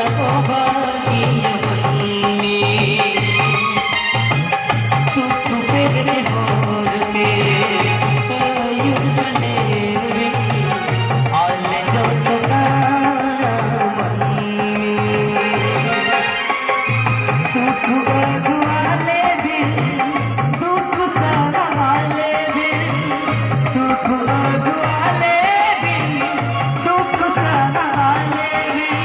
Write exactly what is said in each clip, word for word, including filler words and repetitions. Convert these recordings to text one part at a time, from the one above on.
ᱚᱵᱷᱟᱜᱤᱭᱟᱹ ᱢᱟᱹᱱᱢᱤ, ᱥᱩᱠ ᱯᱮᱨᱮᱡ ᱦᱚᱨ ᱛᱮ ᱟᱹᱭᱩᱨ ᱠᱟᱞᱮ ᱵᱤᱱ, ᱟᱞᱮ ᱡᱚᱛᱚ ᱠᱟᱱᱟ ᱢᱟᱹᱱᱢᱤ᱾ ᱥᱩᱠ ᱟᱹᱜᱩ ᱟᱞᱮ ᱵᱤᱱ, ᱫᱩᱠ ᱥᱟᱦᱟ ᱟᱞᱮ ᱵᱤᱱ, ᱥᱩᱠ ᱟᱹᱜᱩ ᱟᱞᱮ ᱵᱤᱱ, ᱫᱩᱠ ᱥᱟᱦᱟ ᱟᱞᱮ ᱵᱤᱱ,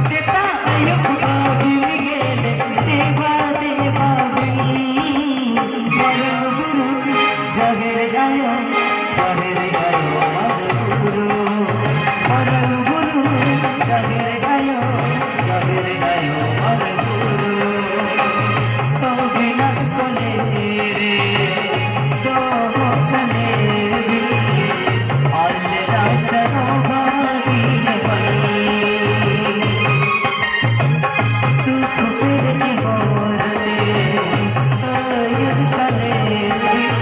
ᱥᱮᱛᱟᱜ ᱟᱹᱭᱩᱵ ᱟᱹᱵᱤᱱ ᱜᱮᱞᱮ ᱥᱮᱵᱟ ᱫᱮᱵᱟ ᱵᱤᱱ᱾ ᱢᱟᱨᱟᱝ ᱵᱩᱨᱩ, ᱡᱟᱦᱮᱨ ᱟᱭᱳ, ᱡᱟᱦᱮᱨ ᱟᱭᱳ, ᱢᱟᱨᱟᱝ ᱵᱩᱨᱩ, ᱢᱟᱨᱟᱝ ᱵᱩᱨᱩ, ᱡᱟᱦᱮᱨ ᱟᱭᱳ, ᱡᱟᱦᱮᱨ ᱟᱭᱳ, ᱢᱟᱨᱟᱝ ᱵᱩᱨᱩ, ᱟᱹᱵᱤᱱᱟᱜ ᱠᱚᱞᱮ ᱨᱮ ᱫᱚᱦᱚ ᱠᱟᱞᱮ ᱵᱤᱱ, ᱟᱞᱮ ᱱᱟᱪᱟᱨ ᱵᱷᱟᱹᱜᱤ ᱵᱟᱹᱲᱤᱡ᱾ ᱥᱩᱠ ᱯᱮᱨᱮᱡ ᱦᱚᱨ ᱨᱮ ᱟᱹᱭᱩᱨ ᱠᱟᱞᱮ ᱵᱤᱱ,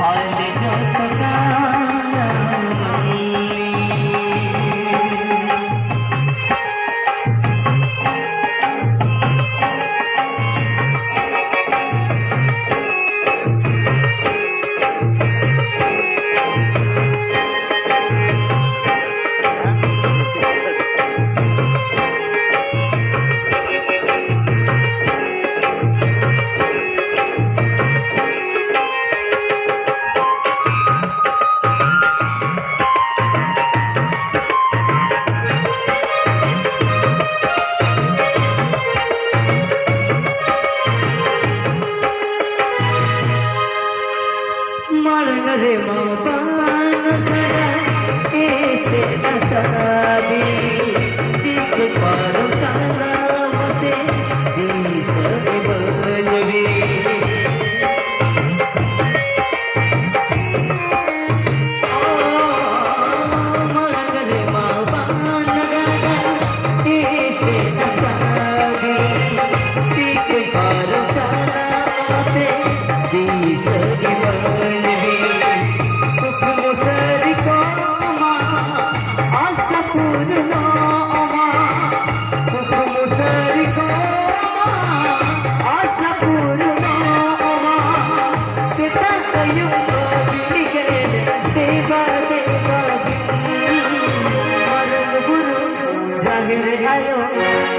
ᱟᱞᱮ ᱡᱚᱛᱚ ᱠᱟᱱᱟ ᱢᱟᱹᱱᱢᱤ᱾ ᱢᱟᱲᱟᱝ ᱨᱮᱢᱟ ᱵᱟᱱ ᱜᱟᱰᱟ ᱮᱥᱮᱫ ᱟᱠᱟᱫᱤ, ᱪᱤᱠᱟᱹ ᱯᱟᱨᱚᱢ ᱪᱟᱞᱟᱣ ᱢᱟᱥᱮ ᱫᱤᱥᱟᱹ ᱜᱮ ᱵᱟᱹᱱᱩᱜᱤ᱾ ᱚ, ᱢᱟᱲᱟᱝ ᱨᱮᱢᱟ ᱵᱟᱱ ᱜᱟᱰᱟ ᱮᱥᱮᱫ ᱟᱠᱟᱫᱤ, ᱪᱤᱠᱟᱹ ᱯᱟᱨᱚᱢ ᱪᱟᱞᱟᱣ ᱢᱟᱥᱮ ᱫᱤᱥᱟᱹ ᱜᱮ ᱵᱟᱹᱱᱩᱜᱤ᱾ ᱠᱩᱠᱢᱩ ᱥᱟᱹᱨᱤ ᱠᱚᱜ ᱢᱟ, ᱟᱥᱟ ᱯᱩᱨᱱᱚᱜ ᱢᱟ᱾ ᱡᱟᱦᱮᱨ ᱟᱭᱳ,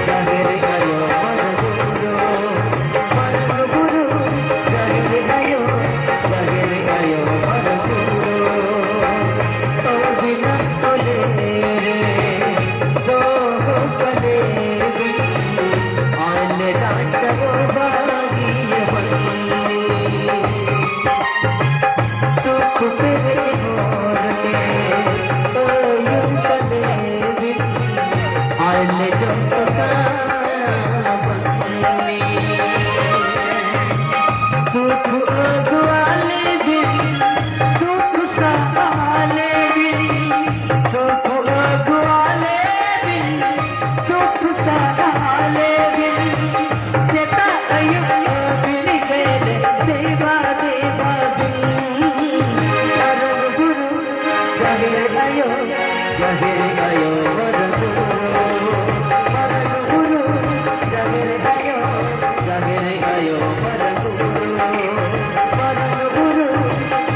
ᱡᱟᱦᱮᱨ ᱟᱭᱳ ᱢᱟᱨᱟᱝ ᱵᱩᱨᱩ, ᱢᱟᱨᱟᱝ ᱵᱩᱨᱩ, ᱡᱟᱦᱮᱨ ᱟᱭᱳ, ᱡᱟᱦᱮᱨ ᱟᱭᱳ ᱢᱟᱨᱟᱝ ᱵᱩᱨᱩ, ᱟᱹᱵᱤᱱᱟᱜ ᱠᱚᱞᱮ ᱨᱮ ᱫᱚᱦᱚ ᱠᱟᱞᱮ ᱵᱤᱱ, ᱟᱞᱮ ᱨᱟᱡᱟ ᱵᱟᱵᱟ ᱜᱤᱭᱟᱹ ᱢᱟᱹᱱᱢᱤ᱾ ᱥᱩᱠ ᱯᱮᱨᱮᱡ ᱦᱚᱨ ᱛᱮ ᱛᱟᱭᱚᱢ ᱠᱟᱞᱮ ᱵᱤᱱ, ᱟᱞᱮ ᱡᱚᱛᱚ ᱠᱟᱱᱟ ᱢᱟᱹᱱᱢᱤ᱾ ᱥᱩᱠ ᱟᱹᱜᱩ ᱟᱞᱮ ᱵᱤᱱ, ᱫᱩᱠ ᱥᱟᱦᱟ ᱟᱞᱮ ᱵᱤᱱ, ᱥᱩᱠ ᱟᱹᱜᱩ ᱟᱞᱮ ᱵᱤᱱ, ᱫᱩᱠ ᱥᱟᱦᱟ ᱟᱞᱮ ᱵᱤᱱ, ᱥᱮᱛᱟᱜ ᱟᱹᱭᱩᱵ ᱟᱹᱵᱤᱱ ᱜᱮᱞᱮ ᱥᱮᱵᱟ ᱫᱮᱵᱟ ᱵᱤᱱ᱾ ᱢᱟᱨᱟᱝ ᱵᱩᱨᱩ, ᱡᱟᱦᱮᱨ ᱟᱭᱳ, ᱡᱟᱦᱮᱨ ᱟᱭᱳ ᱢᱟᱨᱟᱝ ᱵᱩᱨᱩ, ᱢᱟᱨᱟᱝ ᱵᱩᱨᱩ, ᱡᱟᱦᱮᱨ ᱟᱭᱳ, ᱡᱟᱦᱮᱨ ᱟᱭᱳ ᱢᱟᱨᱟᱝ ᱵᱩᱨᱩ, ᱢᱟᱨᱟᱝ ᱵᱩᱨᱩ,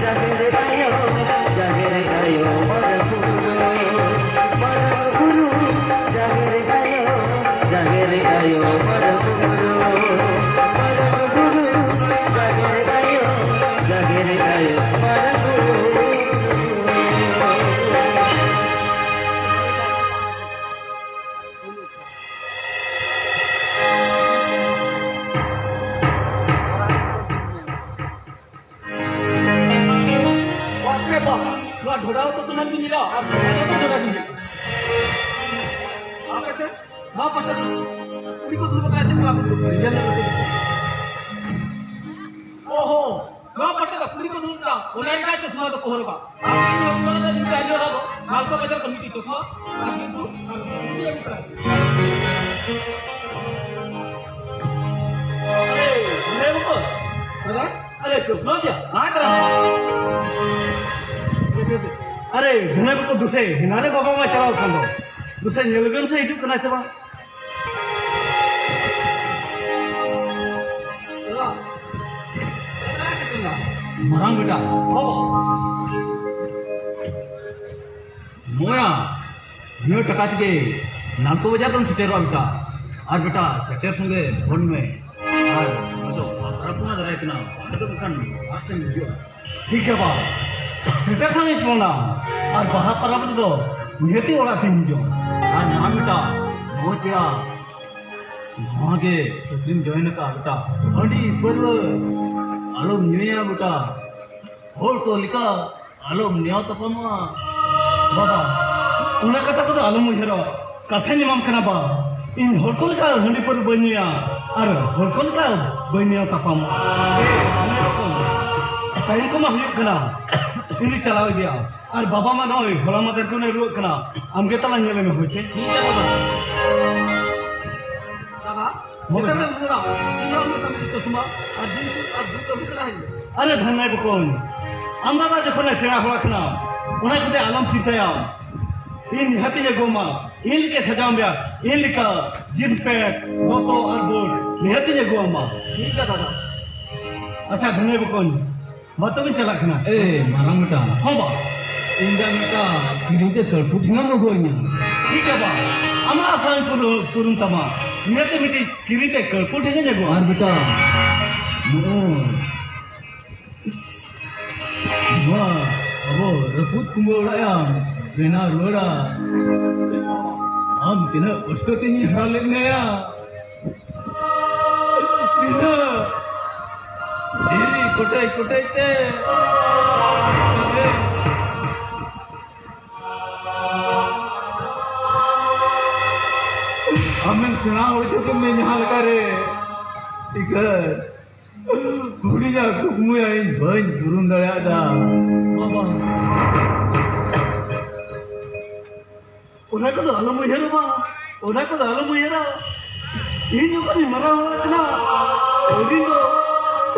ᱡᱟᱦᱮᱨ ᱟᱭᱳ, ᱡᱟᱦᱮᱨ ᱟᱭᱳ ᱢᱟᱨᱟᱝ ᱵᱩᱨᱩ, ᱢᱟᱨᱟᱝ ᱵᱩᱨᱩ, ᱡᱟᱦᱮᱨ ᱟᱭᱳ, ᱡᱟᱦᱮᱨ ᱟᱭᱳ ᱢᱟᱨᱟᱝ ᱵᱩᱨᱩ, ᱢᱟᱨᱟᱝ ᱵᱩᱨᱩ, ᱡᱟᱦᱮᱨ ᱟᱭᱳ, ᱡᱟᱦᱮᱨ ᱟᱭᱳ ᱢᱟᱨᱟᱝ ᱵᱩᱨᱩ᱾ ᱵᱟᱯ ᱨᱮ ᱵᱟᱯ, ᱱᱚᱣᱟ ᱰᱷᱚᱰᱟ ᱩᱛᱩ ᱥᱚᱢᱟᱱ ᱜᱤᱧ ᱧᱮᱞᱟ ᱟᱨ ᱰᱷᱚᱰᱟ ᱩᱛᱩ ᱥᱚᱢᱟᱱ ᱜᱤᱧ ᱧᱮᱞᱟ᱾ ᱟᱯᱮ ᱥᱮ? ᱱᱚᱣᱟ ᱯᱟᱥᱮ ᱠᱩᱲᱤ ᱠᱚ ᱫᱩᱲᱩᱵ ᱟᱠᱟᱱᱟ, ᱪᱮᱫ ᱠᱚᱲᱟ ᱠᱚ ᱫᱩᱲᱩᱵ ᱟᱠᱟᱱᱟ? ᱧᱮᱞ ᱧᱚᱜ ᱠᱟᱛᱮ᱾ ᱚᱦᱚ, ᱱᱚᱣᱟ ᱯᱟᱥᱮ ᱫᱚ ᱠᱩᱲᱤ ᱠᱚ ᱫᱩᱲᱩᱵ ᱟᱠᱟᱱᱟ, ᱚᱱᱟ ᱨᱮᱜᱮ ᱪᱚᱥᱢᱟ ᱫᱚᱠᱚ ᱦᱚᱨᱚᱜᱟ᱾ ᱟᱨ ᱤᱧ ᱦᱚᱸ ᱚᱱᱟ ᱫᱚ ᱤᱧ ᱫᱚ ᱟᱸᱡᱚᱢ ᱟᱠᱟᱫᱟ, ᱢᱟᱞᱠᱟ ᱵᱟᱡᱟᱨ ᱠᱚ ᱢᱤᱫᱴᱤᱡ ᱪᱚᱥᱢᱟ, ᱟᱨ ᱠᱤᱱᱛᱩ, ᱟᱨ ᱠᱤᱱᱛᱩ ᱟᱹᱰᱤ ᱯᱨᱟᱭ᱾ ᱮᱭ, ᱦᱮᱸ ᱵᱟᱵᱟ, ᱫᱟᱫᱟ? ᱟᱨᱮ, ᱪᱚᱥᱢᱟ ᱫᱤᱭᱟ, ᱦᱟᱴ ᱨᱮ᱾ ᱟᱨᱮ, ᱦᱟᱱᱟ ᱠᱚ ᱫᱩᱥᱮ, ᱦᱟᱱᱟ ᱨᱮ ᱵᱟᱵᱟ ᱢᱟ ᱪᱟᱞᱟᱣ ᱠᱟᱱ ᱫᱚ᱾ ᱫᱩᱥᱮ, ᱧᱮᱞ ᱵᱮᱱ ᱥᱮ ᱦᱤᱡᱩᱜ ᱠᱟᱱᱟᱭ ᱥᱮ ᱵᱟᱝ? ᱢᱟᱨᱟᱝ ᱵᱮᱴᱟ, ᱦᱚ᱾ ᱱᱚᱣᱟ, ᱱᱤᱭᱟᱹ ᱴᱟᱠᱟ ᱛᱮᱜᱮ ᱱᱟᱞᱠᱳ ᱵᱟᱡᱟᱨ ᱫᱚᱢ ᱥᱮᱴᱮᱨᱚᱜᱼᱟ ᱵᱮᱴᱟ᱾ ᱟᱨ ᱵᱮᱴᱟ, ᱥᱮᱴᱮᱨ ᱥᱚᱸᱜᱮ ᱯᱷᱳᱱ ᱢᱮ᱾ ᱟᱨ ᱚᱱᱟ ᱫᱚ ᱵᱟᱯᱞᱟ ᱠᱚᱢᱟ ᱫᱟᱨᱟᱭ ᱠᱟᱱᱟ, ᱚᱸᱰᱮ ᱫᱚ ᱢᱤᱫᱴᱟᱝ ᱵᱟᱥ ᱮᱢ ᱦᱤᱡᱩᱜᱼᱟ᱾ ᱴᱷᱤᱠ ᱜᱮᱭᱟ ᱵᱟ, ᱥᱮᱴᱮᱨ ᱠᱷᱟᱱ ᱤᱧ ᱯᱷᱳᱱᱟ᱾ ᱟᱨ ᱵᱟᱦᱟ ᱯᱟᱨᱟᱵᱽ ᱨᱮᱫᱚ ᱱᱤᱦᱟᱹᱛᱤ ᱚᱲᱟᱜ ᱛᱤᱧ ᱦᱤᱡᱩᱜᱼᱟ᱾ ᱟᱨ ᱱᱚᱣᱟ ᱵᱮᱴᱟ, ᱱᱚᱣᱟ ᱪᱮᱫ ᱱᱚᱣᱟ ᱜᱮ ᱪᱟᱹᱠᱨᱤᱢ ᱡᱚᱭᱮᱱ ᱟᱠᱟᱫ ᱵᱮᱴᱟ, ᱦᱟᱺᱰᱤ ᱯᱟᱹᱨᱣᱟᱹ ᱟᱞᱚᱢ ᱧᱩᱭᱟ ᱵᱮᱴᱟ, ᱦᱚᱲ ᱠᱚ ᱞᱮᱠᱟ ᱟᱞᱚᱢ ᱱᱮᱭᱟᱣ ᱛᱟᱯᱟᱢᱚᱜᱼᱟ᱾ ᱵᱟᱵᱟ, ᱚᱱᱟ ᱠᱟᱛᱷᱟ ᱠᱚᱫᱚ ᱟᱞᱚᱢ ᱩᱭᱦᱟᱹᱨᱟ᱾ ᱠᱟᱛᱷᱟᱧ ᱮᱢᱟᱢ ᱠᱟᱱᱟ ᱵᱟ, ᱤᱧ ᱦᱚᱲ ᱠᱚ ᱞᱮᱠᱟ ᱦᱟᱺᱰᱤ ᱯᱟᱹᱨᱣᱟᱹ ᱵᱟᱹᱧ ᱧᱩᱭᱟ ᱟᱨ ᱦᱚᱲ ᱠᱚ ᱞᱮᱠᱟ ᱵᱟᱹᱧ ᱱᱮᱭᱟᱣ ᱛᱟᱯᱟᱢᱚᱜᱼᱟ᱾ ᱮ, ᱚᱱᱟ ᱨᱚᱠᱚᱢ ᱴᱟᱭᱤᱢ ᱠᱚᱢᱟ ᱦᱩᱭᱩᱜ ᱠᱟᱱᱟ, ᱤᱧ ᱪᱟᱞᱟᱣ ᱤᱫᱤᱭᱟ᱾ ᱟᱨ ᱵᱟᱵᱟ ᱢᱟ ᱱᱚᱜᱼᱚᱭ ᱦᱚᱞᱟ ᱢᱟᱫᱷᱮᱨ ᱠᱷᱚᱱᱮ ᱨᱩᱣᱟᱹᱜ ᱠᱟᱱᱟ, ᱟᱢᱜᱮ ᱛᱟᱞᱟᱝ ᱧᱮᱞᱮ ᱢᱮ ᱦᱳᱭ ᱪᱮ? ᱴᱷᱤᱠ ᱜᱮᱭᱟ ᱵᱟᱵᱟ᱾ ᱵᱟᱵᱟ, ᱦᱳᱭ᱾ ᱪᱮᱫᱟᱜ ᱮᱢ ᱨᱩᱣᱟᱹᱲᱟ? ᱤᱧ ᱦᱚᱸ ᱟᱢ ᱞᱮᱠᱟ ᱢᱤᱫᱴᱤᱡ ᱠᱩᱥᱩᱢᱟ ᱟᱨ ᱫᱤᱱ ᱠᱚ ᱟᱨ ᱫᱩᱠ ᱟᱹᱜᱩ ᱠᱟᱱᱟ ᱤᱧ᱾ ᱟᱨᱮ ᱫᱷᱟᱱᱟᱭ ᱵᱚᱠᱚᱧ, ᱟᱢ ᱫᱟᱫᱟ ᱡᱚᱠᱷᱚᱱᱮ ᱥᱮᱬᱟ ᱦᱚᱲ ᱠᱟᱱᱟ, ᱚᱱᱟ ᱠᱚᱫᱚ ᱟᱞᱚᱢ ᱪᱤᱱᱛᱟᱹᱭᱟ᱾ ᱤᱧ ᱱᱤᱦᱟᱹᱛᱤᱧ ᱟᱹᱜᱩᱣᱟᱢᱟ, ᱤᱧ ᱞᱮᱠᱟ ᱥᱟᱡᱟᱣ ᱢᱮᱭᱟ, ᱤᱧ ᱞᱮᱠᱟ ᱡᱤᱱ ᱯᱮᱱᱴ, ᱫᱚᱛᱚ ᱟᱨ ᱵᱩᱴ ᱱᱤᱦᱟᱹᱛᱤᱧ ᱟᱹᱜᱩᱣᱟᱢᱟ᱾ ᱴᱷᱤᱠ ᱜᱮᱭᱟ ᱫᱟᱫᱟ᱾ ᱟᱪᱪᱷᱟ ᱫᱷᱟᱱᱟᱭ ᱵᱚᱠᱚᱧ, ᱢᱟ ᱛᱚᱵᱮᱧ ᱪᱟᱞᱟᱜ ᱠᱟᱱᱟ᱾ ᱮ, ᱢᱟᱨᱟᱝ ᱵᱮᱴᱟ᱾ ᱦᱚᱸ ᱵᱟ᱾ ᱤᱧ ᱫᱚ ᱢᱤᱫᱴᱟᱝ ᱠᱤᱨᱤᱧ ᱛᱮ ᱠᱟᱹᱲᱯᱩ ᱴᱷᱮᱸᱜᱟᱢ ᱟᱹᱜᱩᱣᱟᱹᱧᱟ᱾ ᱴᱷᱤᱠ ᱜᱮᱭᱟ ᱵᱟ, ᱟᱢᱟᱜ ᱟᱥᱟᱧ ᱯᱩᱨᱟᱹ-, ᱯᱩᱨᱩᱱ ᱛᱟᱢᱟ᱾ ᱱᱤᱭᱟᱹᱛᱮ ᱢᱤᱫᱴᱤᱡ ᱠᱤᱨᱤᱧ ᱛᱮ ᱠᱟᱹᱲᱯᱩ ᱴᱷᱮᱸᱜᱟᱧ ᱟᱹᱜᱩᱣᱟ᱾ ᱟᱨ ᱵᱮᱴᱟ, ᱱᱚᱜᱼᱚᱭ ᱱᱚᱣᱟ ᱟᱵᱚ ᱨᱟᱹᱯᱩᱫ ᱠᱩᱢᱵᱟᱹ ᱚᱲᱟᱜ ᱮᱢ ᱵᱮᱱᱟᱣ ᱨᱩᱣᱟᱹᱲᱟ᱾ ᱟᱢ ᱛᱤᱱᱟᱹᱜ ᱠᱚᱥᱴᱚ ᱛᱤᱧ ᱦᱟᱨᱟ ᱞᱮᱫ ᱢᱮᱭᱟ᱾ ᱛᱤᱱᱟᱹᱜ ᱫᱷᱤᱨᱤ ᱠᱚᱴᱮᱡ ᱠᱚᱴᱮᱡ ᱛᱮ᱾ ᱟᱢᱮᱢ ᱥᱮᱬᱟ ᱦᱚᱪᱚ ᱠᱮᱫ ᱢᱮ ᱡᱟᱦᱟᱸ ᱞᱮᱠᱟᱨᱮ᱾ ᱴᱷᱤᱠᱟᱹ ᱦᱩᱰᱤᱧᱟᱜ ᱠᱩᱠᱢᱩᱭᱟ ᱤᱧ ᱵᱟᱹᱧ ᱯᱩᱨᱩᱱ ᱫᱟᱲᱮᱭᱟᱫᱟ᱾ ᱵᱟᱵᱟ᱾ ᱚᱱᱟ ᱠᱚᱫᱚ ᱟᱞᱚᱢ ᱩᱭᱦᱟᱹᱨᱟ ᱵᱟ, ᱚᱱᱟ ᱠᱚᱫᱚ ᱟᱞᱚᱢ ᱩᱭᱦᱟᱹᱨᱟ᱾ ᱤᱧ ᱡᱚᱠᱷᱚᱱᱤᱧ ᱢᱟᱨᱟᱝ ᱦᱚᱲ ᱠᱟᱱᱟ, ᱩᱱᱤ ᱫᱚ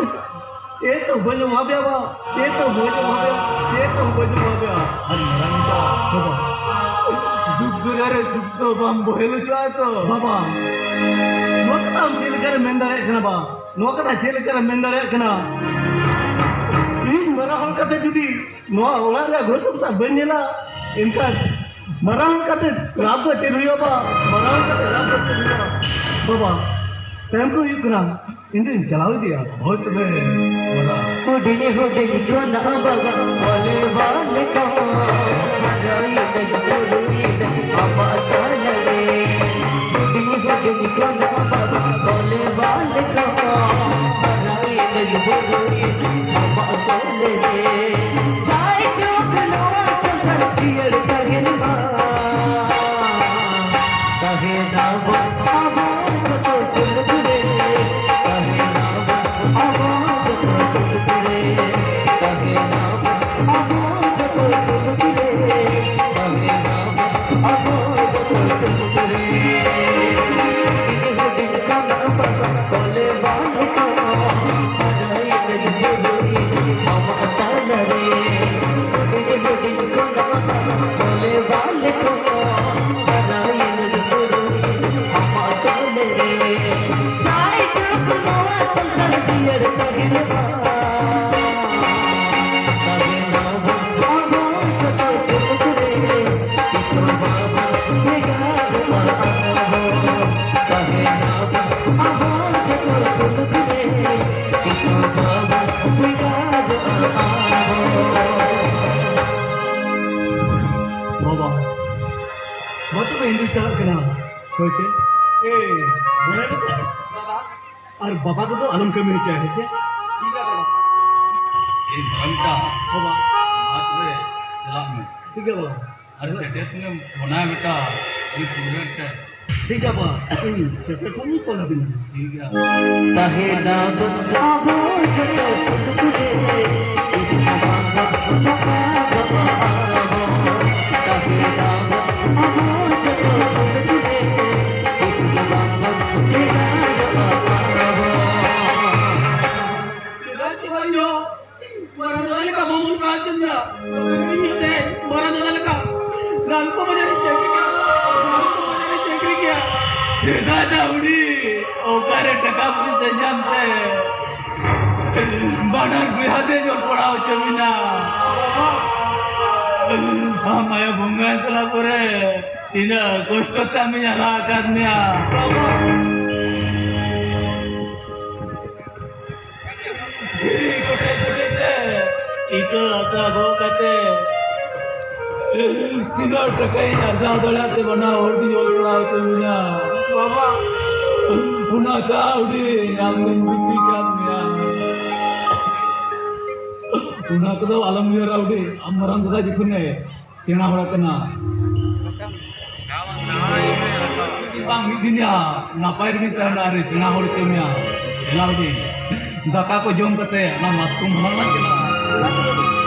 ᱪᱮᱫ ᱦᱚᱸ ᱵᱟᱹᱧ ᱚᱵᱷᱟᱵᱮᱭᱟ ᱵᱟ, ᱪᱮᱫ ᱦᱚᱸ ᱵᱟᱹᱧ ᱚᱵᱷᱟᱵᱮᱭᱟ, ᱪᱮᱫ ᱦᱚᱸ ᱵᱟᱹᱧ ᱚᱵᱷᱟᱵᱮᱭᱟ᱾ ᱟᱨ ᱢᱟᱨᱟᱝ ᱵᱮᱴᱟ, ᱵᱟᱵᱟ, ᱫᱩᱠ ᱫᱚᱨᱭᱟ ᱨᱮ ᱥᱩᱠ ᱫᱚ ᱵᱟᱢ ᱵᱚᱦᱮᱞ ᱦᱚᱪᱚᱜᱼᱟ ᱛᱚ? ᱵᱟᱵᱟ, ᱱᱚᱣᱟ ᱠᱟᱛᱷᱟ ᱟᱢ ᱪᱮᱫ ᱞᱮᱠᱟᱨᱮᱢ ᱢᱮᱱ ᱫᱟᱲᱮᱭᱟᱜ ᱠᱟᱱᱟ ᱵᱟ? ᱱᱚᱣᱟ ᱠᱟᱛᱷᱟ ᱪᱮᱫ ᱞᱮᱠᱟᱨᱮᱢ ᱢᱮᱱ ᱫᱟᱲᱮᱭᱟᱜ ᱠᱟᱱᱟ? ᱤᱧ ᱢᱟᱨᱟᱝ ᱦᱚᱲ ᱠᱟᱛᱮ ᱡᱩᱫᱤ ᱱᱚᱣᱟ ᱚᱲᱟᱜ ᱨᱮᱭᱟᱜ ᱜᱷᱚᱨ ᱥᱚᱝᱥᱟᱨ ᱵᱟᱹᱧ ᱧᱮᱞᱟ, ᱮᱱᱠᱷᱟᱱ ᱢᱟᱨᱟᱝ ᱠᱟᱛᱮ ᱞᱟᱵᱷ ᱫᱚ ᱪᱮᱫ ᱦᱩᱭᱩᱜᱼᱟ ᱵᱟ? ᱢᱟᱨᱟᱝ ᱠᱟᱛᱮ ᱞᱟᱵᱷ ᱫᱚ ᱪᱮᱫ ᱦᱩᱭᱩᱜᱼᱟ? ᱵᱟᱵᱟ, ᱴᱟᱭᱤᱢ ᱠᱚ ᱦᱩᱭᱩᱜ ᱠᱟᱱᱟ, ᱤᱧ ᱫᱩᱧ ᱪᱟᱞᱟᱣ ᱤᱫᱤᱜᱼᱟ᱾ ᱦᱳᱭ ᱛᱚᱵᱮ, ᱢᱟᱨᱟᱝ᱾ ᱦᱩᱰᱤᱧ ᱦᱩᱰᱤᱧ ᱠᱷᱚᱱᱟᱜ ᱵᱟᱵᱟ ᱵᱚᱞᱮ ᱵᱟᱞᱮ ᱠᱚ ᱦᱟᱨᱟᱭᱮᱱᱟᱹᱧ ᱵᱩᱨᱩᱭᱮᱱᱟᱹᱧ ᱟᱢᱟᱜ ᱛᱟᱞᱟᱨᱮ᱾ ᱦᱩᱰᱤᱧ ᱦᱩᱰᱤᱧ ᱠᱷᱚᱱᱟᱜ ᱵᱟᱵᱟ ᱵᱚᱞᱮ ᱵᱟᱞᱮ ᱠᱚ ᱦᱟᱨᱟᱭᱮᱱᱟᱹᱧ ᱵᱩᱨᱩᱭᱮᱱᱟᱹᱧ ᱟᱢᱟᱜ ᱛᱟᱞᱟᱨᱮ᱾ ᱡᱟᱭᱡᱩᱜᱽ ᱱᱚᱣᱟ ᱥᱚᱝᱥᱟᱨ ᱡᱤᱭᱟᱹᱲ ᱛᱟᱦᱮᱱ ᱢᱟ᱾ ᱛᱟᱦᱮᱱᱟᱵᱚᱱ ᱟᱵᱚ ᱡᱚᱛᱚ ᱥᱩᱞᱩᱠ ᱨᱮ, ᱛᱟᱦᱮᱱᱟᱵᱚᱱ ᱟᱵᱚ ᱡᱚᱛᱚ ᱥᱩᱞᱩᱠ ᱨᱮ, ᱛᱟᱦᱮᱱᱟᱵᱚᱱ ᱟᱵᱚ ᱡᱚᱛᱚ ᱥᱩᱞᱩᱠ ᱨᱮ, ᱛᱟᱦᱮᱱᱟᱵᱚᱱ ᱟᱵᱚ ᱡᱚᱛᱚ ᱥᱩᱞᱩᱠ ᱨᱮ᱾ ᱦᱩᱰᱤᱧ ᱦᱩᱰᱤᱧ ᱠᱷᱚᱱ ᱵᱟᱵᱟ ᱠᱚᱞᱮ ᱵᱟᱞᱮ ᱠᱚ, ᱟᱫᱚ ᱤᱧ ᱵᱩᱨᱩ ᱤᱧ ᱟᱢᱟᱜ ᱛᱟᱞᱟ ᱨᱮ᱾ ᱦᱩᱰᱤᱧ ᱦᱩᱰᱤᱧ ᱠᱷᱚᱱ ᱵᱟᱵᱟ ᱠᱚᱞᱮ ᱵᱟᱞᱮ ᱠᱚ, ᱟᱫᱚ ᱤᱧ ᱵᱩᱨᱩ ᱤᱧ ᱟᱢᱟᱜ ᱛᱟᱞᱟ ᱨᱮ᱾ ᱡᱟᱭᱡᱩᱜᱽ ᱱᱚᱣᱟ ᱥᱚᱝᱥᱟᱨ ᱡᱤᱭᱟᱹᱲ ᱛᱟᱦᱮᱱ ᱢᱟ᱾ ᱛᱟᱦᱮᱱᱟᱵᱚᱱ ᱟᱵᱚ ᱡᱚᱛᱚ ᱥᱩᱞᱩᱠ ᱨᱮ, ᱛᱤᱥ ᱦᱚᱸ ᱵᱟᱵᱚᱱ ᱵᱷᱮᱜᱟᱨᱚᱜᱼᱟ ᱟᱵᱚ᱾ ᱛᱟᱦᱮᱱᱟᱵᱚᱱ ᱟᱵᱚ ᱡᱚᱛᱚ ᱥᱩᱞᱩᱠ ᱨᱮ, ᱛᱤᱥ ᱦᱚᱸ ᱵᱟᱵᱚᱱ ᱵᱷᱮᱜᱟᱨᱚᱜᱼᱟ ᱟᱵᱚ᱾ ᱵᱟᱵᱟ, ᱢᱟ ᱛᱚᱵᱮ ᱤᱧ ᱫᱩᱧ ᱪᱟᱞᱟᱜ ᱠᱟᱱᱟ᱾ ᱦᱳᱭ ᱥᱮ? ᱮ, ᱢᱚᱱᱮ ᱫᱚ ᱵᱟᱵᱟ᱾ ᱟᱨ ᱵᱟᱵᱟ ᱠᱚᱫᱚ ᱟᱞᱚᱢ ᱠᱟᱹᱢᱤ ᱦᱚᱪᱚᱭᱟ, ᱦᱮᱸ ᱥᱮ? ᱴᱷᱤᱠ ᱜᱮᱭᱟ ᱵᱟᱵᱟ᱾ ᱮᱭ ᱵᱷᱟᱱᱴᱟ, ᱵᱟᱵᱟ᱾ ᱢᱟ ᱛᱚᱵᱮ ᱪᱟᱞᱟᱜ ᱢᱮ᱾ ᱴᱷᱤᱠ ᱜᱮᱭᱟ ᱵᱟᱵᱟ᱾ ᱟᱨ ᱥᱮᱴᱮᱨ ᱥᱚᱸᱜᱮ ᱯᱷᱳᱱᱟ ᱵᱮᱴᱟ, ᱩᱱᱤ ᱯᱩᱨᱟᱹ ᱴᱷᱮᱱ᱾ ᱴᱷᱤᱠ ᱜᱮᱭᱟ ᱵᱟᱵᱟ, ᱤᱧ ᱥᱮᱴᱮᱨ ᱠᱷᱚᱱ ᱤᱧ ᱯᱷᱳᱱ ᱟᱵᱤᱱᱟ᱾ ᱴᱷᱤᱠ ᱜᱮᱭᱟ᱾ ᱛᱟᱦᱮᱱᱟᱵᱚᱱ ᱟᱵᱚ ᱡᱚᱛᱚ ᱥᱩᱞᱩᱠ ᱨᱮ, ᱤᱥ ᱵᱟᱵᱟ ᱵᱟᱯᱞᱟ ᱵᱟᱵᱟ ᱟᱵᱚ᱾ ᱛᱟᱦᱮᱱᱟᱵᱚᱱ ᱟᱵᱚ ᱡᱚᱛᱚ ᱥᱩᱞᱩᱠ ᱨᱮ, ᱤᱥ ᱵᱟᱵᱟ ᱵᱟᱯᱞᱟ ᱵᱟᱵᱟ ᱟᱵᱚ᱾ ᱪᱮᱫᱟᱜ ᱪᱚ ᱤᱧ ᱦᱚᱸ ᱢᱟᱨᱟᱝ ᱫᱟᱫᱟ ᱞᱮᱠᱟ ᱵᱟᱵᱚᱱ ᱯᱟᱲᱦᱟᱣ ᱦᱚᱪᱚᱧᱟ᱾ ᱤᱧ ᱦᱚᱸ ᱛᱮᱦᱮᱧ ᱢᱟᱨᱟᱝ ᱫᱟᱫᱟ ᱞᱮᱠᱟ ᱨᱟᱢᱠᱚ ᱵᱟᱡᱟᱨ ᱨᱤᱧ ᱪᱟᱹᱠᱨᱤ ᱠᱮᱭᱟ, ᱨᱟᱢᱠᱚ ᱵᱟᱡᱟᱨ ᱨᱤᱧ ᱪᱟᱹᱠᱨᱤ ᱠᱮᱭᱟ᱾ ᱪᱮᱫᱟᱜ ᱫᱟᱣᱰᱤ ᱚᱠᱟᱨᱮ ᱴᱟᱠᱟ ᱯᱚᱭᱥᱟ ᱧᱟᱢ ᱛᱮ ᱵᱟᱱᱟᱨ ᱵᱚᱭᱦᱟ ᱛᱮ ᱡᱚᱞ ᱯᱟᱲᱦᱟᱣ ᱦᱚᱪᱚ ᱢᱮᱱᱟ? ᱟᱢ ᱟᱭᱳ ᱵᱚᱸᱜᱟᱭ ᱛᱟᱞᱟ ᱯᱚᱨᱮ ᱛᱤᱱᱟᱹᱜ ᱠᱚᱥᱴᱚ ᱛᱮ ᱟᱢᱤᱧ ᱦᱟᱨᱟ ᱟᱠᱟᱫ ᱢᱮᱭᱟ᱾ ᱵᱟᱵᱟ᱾ ᱫᱷᱤᱨᱤ ᱠᱚᱴᱮᱡ ᱠᱚᱴᱮᱡ ᱛᱮ, ᱤᱴᱟᱹ ᱟᱛᱟ ᱜᱚᱜ ᱠᱟᱛᱮ, ᱛᱤᱱᱟᱹᱜ ᱴᱟᱠᱟᱧ ᱟᱨᱡᱟᱣ ᱫᱟᱲᱮᱭᱟᱜ ᱛᱮ ᱵᱟᱱᱟ ᱦᱚᱲ ᱜᱤᱧ ᱚᱞ ᱯᱟᱲᱦᱟᱣ ᱦᱚᱪᱚ ᱢᱮᱭᱟ᱾ ᱵᱟᱵᱟ, ᱚᱱᱟ ᱠᱟᱹᱣᱰᱤ ᱟᱢ ᱫᱚᱧ ᱵᱤᱠᱨᱤ ᱠᱟᱫ ᱢᱮᱭᱟ᱾ ᱚᱱᱟ ᱠᱚᱫᱚ ᱟᱞᱚᱢ ᱩᱭᱦᱟᱹᱨᱟ ᱵᱩᱰᱤ, ᱟᱢ ᱢᱟᱨᱟᱝ ᱫᱟᱫᱟ ᱡᱚᱠᱷᱚᱱᱮ ᱥᱮᱬᱟ ᱦᱚᱲ ᱠᱟᱱᱟ᱾ ᱢᱤᱫ ᱫᱤᱱ ᱵᱟᱝ ᱢᱤᱫ ᱫᱤᱱ ᱭᱟ, ᱱᱟᱯᱟᱭ ᱨᱮᱜᱮ ᱛᱟᱦᱮᱱᱟ ᱟᱨ ᱥᱮᱬᱟ ᱦᱚᱲ ᱠᱟᱹᱢᱤᱭᱟ᱾ ᱮᱞᱟᱣ ᱫᱤᱱ ᱫᱟᱠᱟ ᱠᱚ ᱡᱚᱢ ᱠᱟᱛᱮ ᱚᱱᱟ ᱢᱟᱛᱠᱚᱢ ᱦᱟᱞᱟᱝ ᱞᱟᱝ ᱪᱟᱞᱟᱜᱼᱟ᱾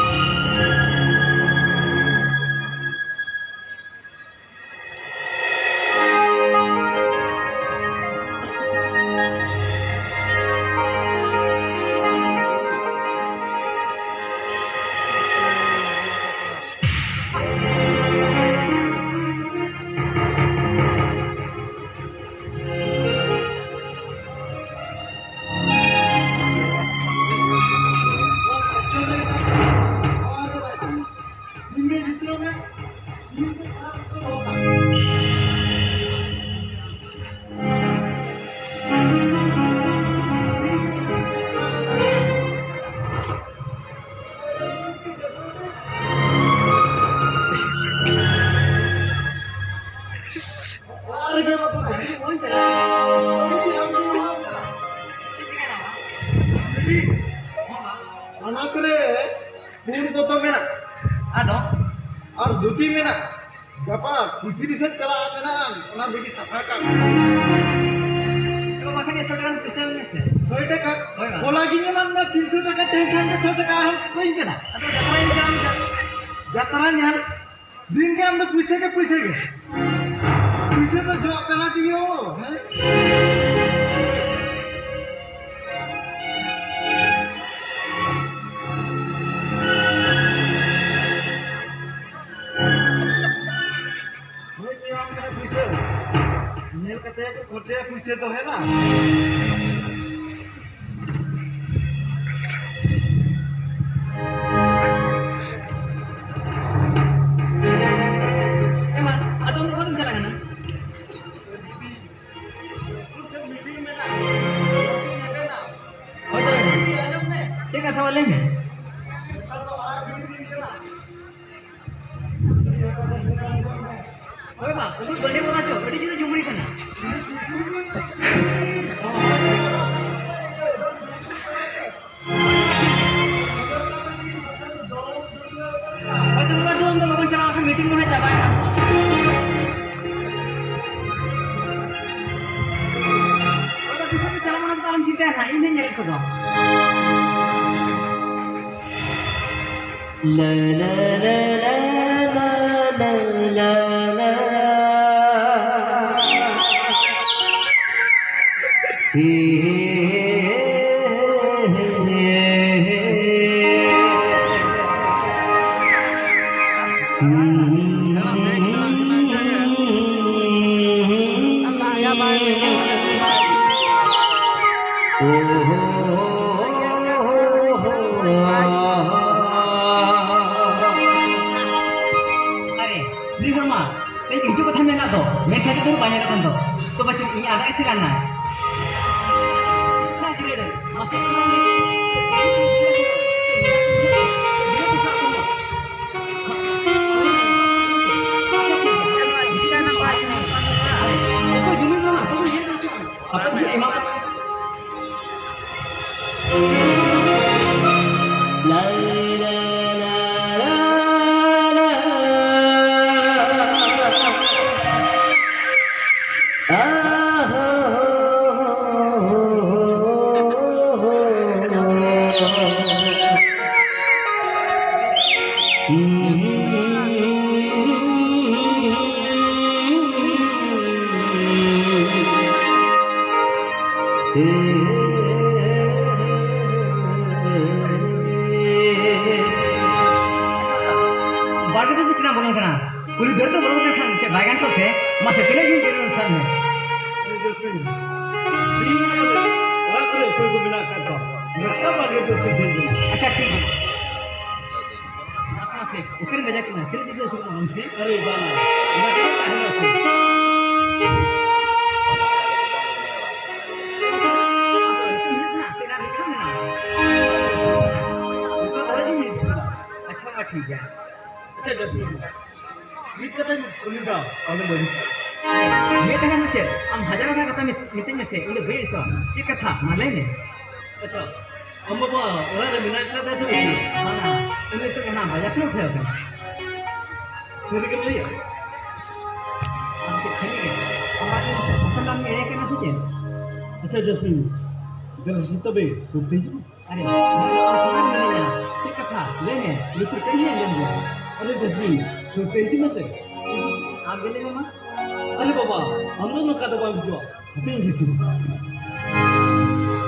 ᱚᱱᱟ ᱠᱚᱨᱮ ᱯᱩᱸᱰ ᱫᱚᱛᱚ ᱢᱮᱱᱟᱜ᱾ ᱟᱫᱚ? ᱟᱨ ᱫᱷᱩᱛᱤ ᱢᱮᱱᱟᱜ᱾ ᱜᱟᱯᱟ ᱯᱤᱯᱤᱲᱤ ᱥᱮᱫ ᱪᱟᱞᱟᱜ ᱢᱮᱱᱟᱜᱼᱟ, ᱚᱱᱟ ᱵᱤᱰᱤ ᱥᱟᱯᱷᱟ ᱠᱟᱜ ᱢᱮ᱾ ᱪᱚ ᱵᱟᱠᱷᱟᱱ ᱮᱠᱥᱚ ᱴᱟᱠᱟ ᱯᱚᱭᱥᱟ ᱮᱢ ᱢᱮᱥᱮ᱾ ᱥᱚᱭ ᱴᱟᱠᱟ? ᱦᱳᱭ ᱢᱟ᱾ ᱦᱚᱞᱟ ᱜᱤᱧ ᱮᱢᱟᱫ ᱢᱮ ᱛᱤᱱᱥᱚ ᱴᱟᱠᱟ, ᱛᱮᱦᱮᱧ ᱠᱷᱟᱱ ᱜᱮ ᱥᱚᱭ ᱴᱟᱠᱟ ᱟᱨᱦᱚᱸ ᱠᱚᱭᱤᱧ ᱠᱟᱱᱟ᱾ ᱟᱫᱚ ᱡᱟᱛᱨᱟᱧ ᱧᱟᱢ ᱠᱮᱫᱟ᱾ ᱡᱟᱛᱨᱟ ᱧᱮᱞ ᱫᱤᱱ ᱜᱮ ᱟᱢ ᱫᱚ ᱯᱩᱭᱥᱟᱹ ᱜᱮ ᱯᱩᱭᱥᱟᱹ ᱜᱮ᱾ ᱯᱩᱭᱥᱟᱹ ᱫᱚ ᱡᱚᱜ ᱠᱟᱱᱟ ᱛᱤᱧ ᱦᱚᱸ, ᱦᱮᱸ? ᱦᱳᱭ, ᱧᱟᱢ ᱠᱟᱱᱟ ᱯᱩᱭᱥᱟᱹ᱾ ᱧᱮᱞ ᱠᱟᱛᱮ ᱠᱚ ᱠᱷᱚᱨᱪᱟᱭᱟ ᱯᱩᱭᱥᱟᱹ ᱫᱚ, ᱦᱮᱸ ᱵᱟᱝ? ᱞᱟᱹᱭ ᱢᱮ᱾ ᱦᱳᱭ ᱵᱟ, ᱩᱱᱠᱩ ᱜᱟᱹᱰᱤ ᱵᱚᱸᱜᱟ ᱪᱚ, ᱟᱹᱰᱤ ᱡᱳᱨᱮ ᱡᱩᱢᱲᱤ ᱠᱟᱱᱟ᱾ ᱦᱳᱭ ᱛᱚ, ᱵᱟᱵᱟ, ᱫᱩ ᱩᱱᱫᱚ ᱞᱚᱜᱚᱱ ᱪᱟᱞᱟᱣ ᱞᱮᱠᱷᱟᱱ meeting ᱠᱚ ᱦᱟᱸᱜ ᱪᱟᱵᱟᱭᱮᱱᱟ᱾ ᱵᱟᱵᱟ, ᱛᱤᱥ ᱦᱚᱸ ᱪᱟᱞᱟᱣ ᱢᱟᱲᱟᱝ ᱫᱚ ᱟᱞᱚᱢ ᱪᱤᱱᱛᱟᱹᱭᱟ ᱱᱟᱦᱟᱜ, ᱤᱧ ᱦᱚᱸᱧ ᱧᱮᱞ ᱠᱚᱫᱚ᱾ ᱞᱟ, ᱞᱟ, ᱞᱟ, ᱞᱟ᱾ ᱟᱨᱮ, ᱱᱩᱭ ᱦᱚᱲ ᱢᱟ ᱠᱟᱹᱡ ᱦᱤᱡᱩᱜ ᱠᱟᱛᱷᱟ ᱢᱮᱱᱟᱜ ᱫᱚ, ᱢᱮᱱᱠᱷᱟᱱ ᱫᱚ ᱵᱟᱭ ᱧᱮᱞᱚᱜ ᱠᱟᱱ ᱫᱚ᱾ ᱛᱚ ᱯᱟᱪᱮᱫ ᱤᱧ ᱟᱫᱟᱜ ᱮᱥᱮ ᱠᱟᱱᱟ᱾ ᱟᱯᱮ ᱡᱩᱢᱤ ᱢᱟ ᱟᱯᱮ ᱠᱚ ᱤᱭᱟᱹ ᱫᱚ ᱪᱮᱫ? ᱟᱯᱮ ᱡᱩᱢᱤ ᱮᱢᱟ ᱠᱚ᱾ ᱵᱟᱲᱜᱮ ᱫᱚ ᱛᱤᱱᱟᱹᱜ ᱵᱚᱞᱚᱱ ᱠᱟᱱᱟ? ᱠᱩᱞᱦᱤ ᱫᱟᱹᱨ ᱫᱚ ᱵᱚᱞᱚᱱ ᱠᱟᱱ ᱠᱷᱟᱱ ᱪᱮᱫ ᱵᱟᱭ ᱜᱟᱱ ᱠᱚᱜ ᱛᱮ? ᱢᱟᱥᱮ ᱛᱤᱱᱟᱹᱜ ᱡᱳᱨ ᱡᱳᱨ ᱥᱟᱵ ᱢᱮ᱾ ᱚᱲᱟᱜ ᱠᱚᱨᱮ ᱚᱠᱚᱭ ᱠᱚ ᱢᱮᱱᱟᱜ ᱟᱠᱟᱫ ᱠᱚᱣᱟ? ᱡᱚᱛᱚ ᱵᱟᱲᱜᱮ ᱫᱚ ᱥᱤᱫᱷᱟᱹ ᱜᱮ᱾ ᱟᱪᱪᱷᱟ, ᱴᱷᱤᱠ ᱜᱮᱭᱟ᱾ ᱢᱟᱥᱮ, ᱩᱠᱷᱟᱹᱱ ᱵᱷᱮᱡᱟ ᱠᱚᱢᱮ, ᱛᱤᱱᱟᱹᱜ ᱡᱳᱨ ᱥᱩᱨᱩᱜ ᱠᱟᱱᱟ ᱢᱟᱥᱮ? ᱟᱨᱮ ᱵᱟᱝ, ᱚᱱᱟ ᱠᱚ ᱛᱟᱦᱮᱱᱟ ᱥᱮ? ᱢᱤᱫ ᱴᱟᱠᱟ ᱫᱚ ᱪᱮᱫ? ᱟᱢ ᱦᱟᱡᱟᱨ ᱴᱟᱠᱟ ᱠᱟᱛᱷᱟ ᱢᱤᱛᱟᱹᱧ ᱢᱮᱥᱮ, ᱤᱧ ᱫᱚ ᱵᱟᱹᱧ ᱟᱹᱲᱤᱥᱚᱜᱼᱟ᱾ ᱪᱮᱫ ᱠᱟᱛᱷᱟ? ᱢᱟ ᱞᱟᱹᱭ ᱢᱮ᱾ ᱟᱪᱪᱷᱟ, ᱟᱢ ᱵᱟᱵᱟ ᱚᱲᱟᱜ ᱨᱮ ᱢᱮᱱᱟᱭ ᱠᱟᱫᱮᱭᱟ ᱥᱮ ᱵᱟᱹᱪᱩᱜ? ᱵᱟᱝᱟ, ᱩᱱᱤ ᱱᱤᱛᱚᱜ ᱚᱱᱟ ᱵᱟᱡᱟᱨ ᱥᱮᱫ ᱩᱴᱷᱟᱹᱣ ᱟᱠᱟᱱᱟ᱾ ᱥᱟᱹᱨᱤ ᱜᱮᱢ ᱞᱟᱹᱭᱟ? ᱟᱢ ᱪᱮᱫ ᱥᱟᱹᱨᱤ ᱜᱮ? ᱟᱢᱟᱜ ᱧᱮᱞ ᱛᱮ ᱯᱚᱥᱚᱱᱫ ᱟᱢ ᱮᱲᱮ ᱠᱟᱱᱟ ᱥᱮ ᱪᱮᱫ? ᱟᱪᱪᱷᱟ ᱡᱟᱥᱢᱤᱱ, ᱫᱮᱞᱟ ᱥᱮ ᱛᱚᱵᱮ, ᱥᱩᱨ ᱛᱮ ᱦᱤᱡᱩᱜ ᱢᱮ᱾ ᱟᱨᱮ, ᱱᱚᱰᱮ ᱫᱚ ᱟᱢ ᱥᱟᱢᱟᱝ ᱨᱮ ᱢᱮᱱᱟᱭᱟ᱾ ᱪᱮᱫ ᱠᱟᱛᱷᱟ? ᱞᱟᱹᱭ ᱢᱮ, ᱞᱩᱛᱩᱨ ᱛᱮ ᱤᱧ ᱟᱸᱡᱚᱢ ᱜᱮᱭᱟ᱾ ᱟᱨᱮ ᱡᱟᱥᱢᱤᱱ, ᱥᱩᱨ ᱛᱮ ᱦᱤᱡᱩᱜ ᱢᱮᱥᱮ᱾ ᱟᱢ ᱜᱮ ᱞᱟᱹᱭ ᱢᱮ ᱢᱟ᱾ ᱟᱨᱮ ᱵᱟᱵᱟ, ᱟᱢ ᱫᱚ ᱱᱚᱝᱠᱟ ᱫᱚ ᱵᱟᱢ ᱦᱤᱡᱩᱜᱼᱟ᱾ ᱦᱟᱯᱮᱧ ᱦᱤᱡᱩᱜᱼᱟ᱾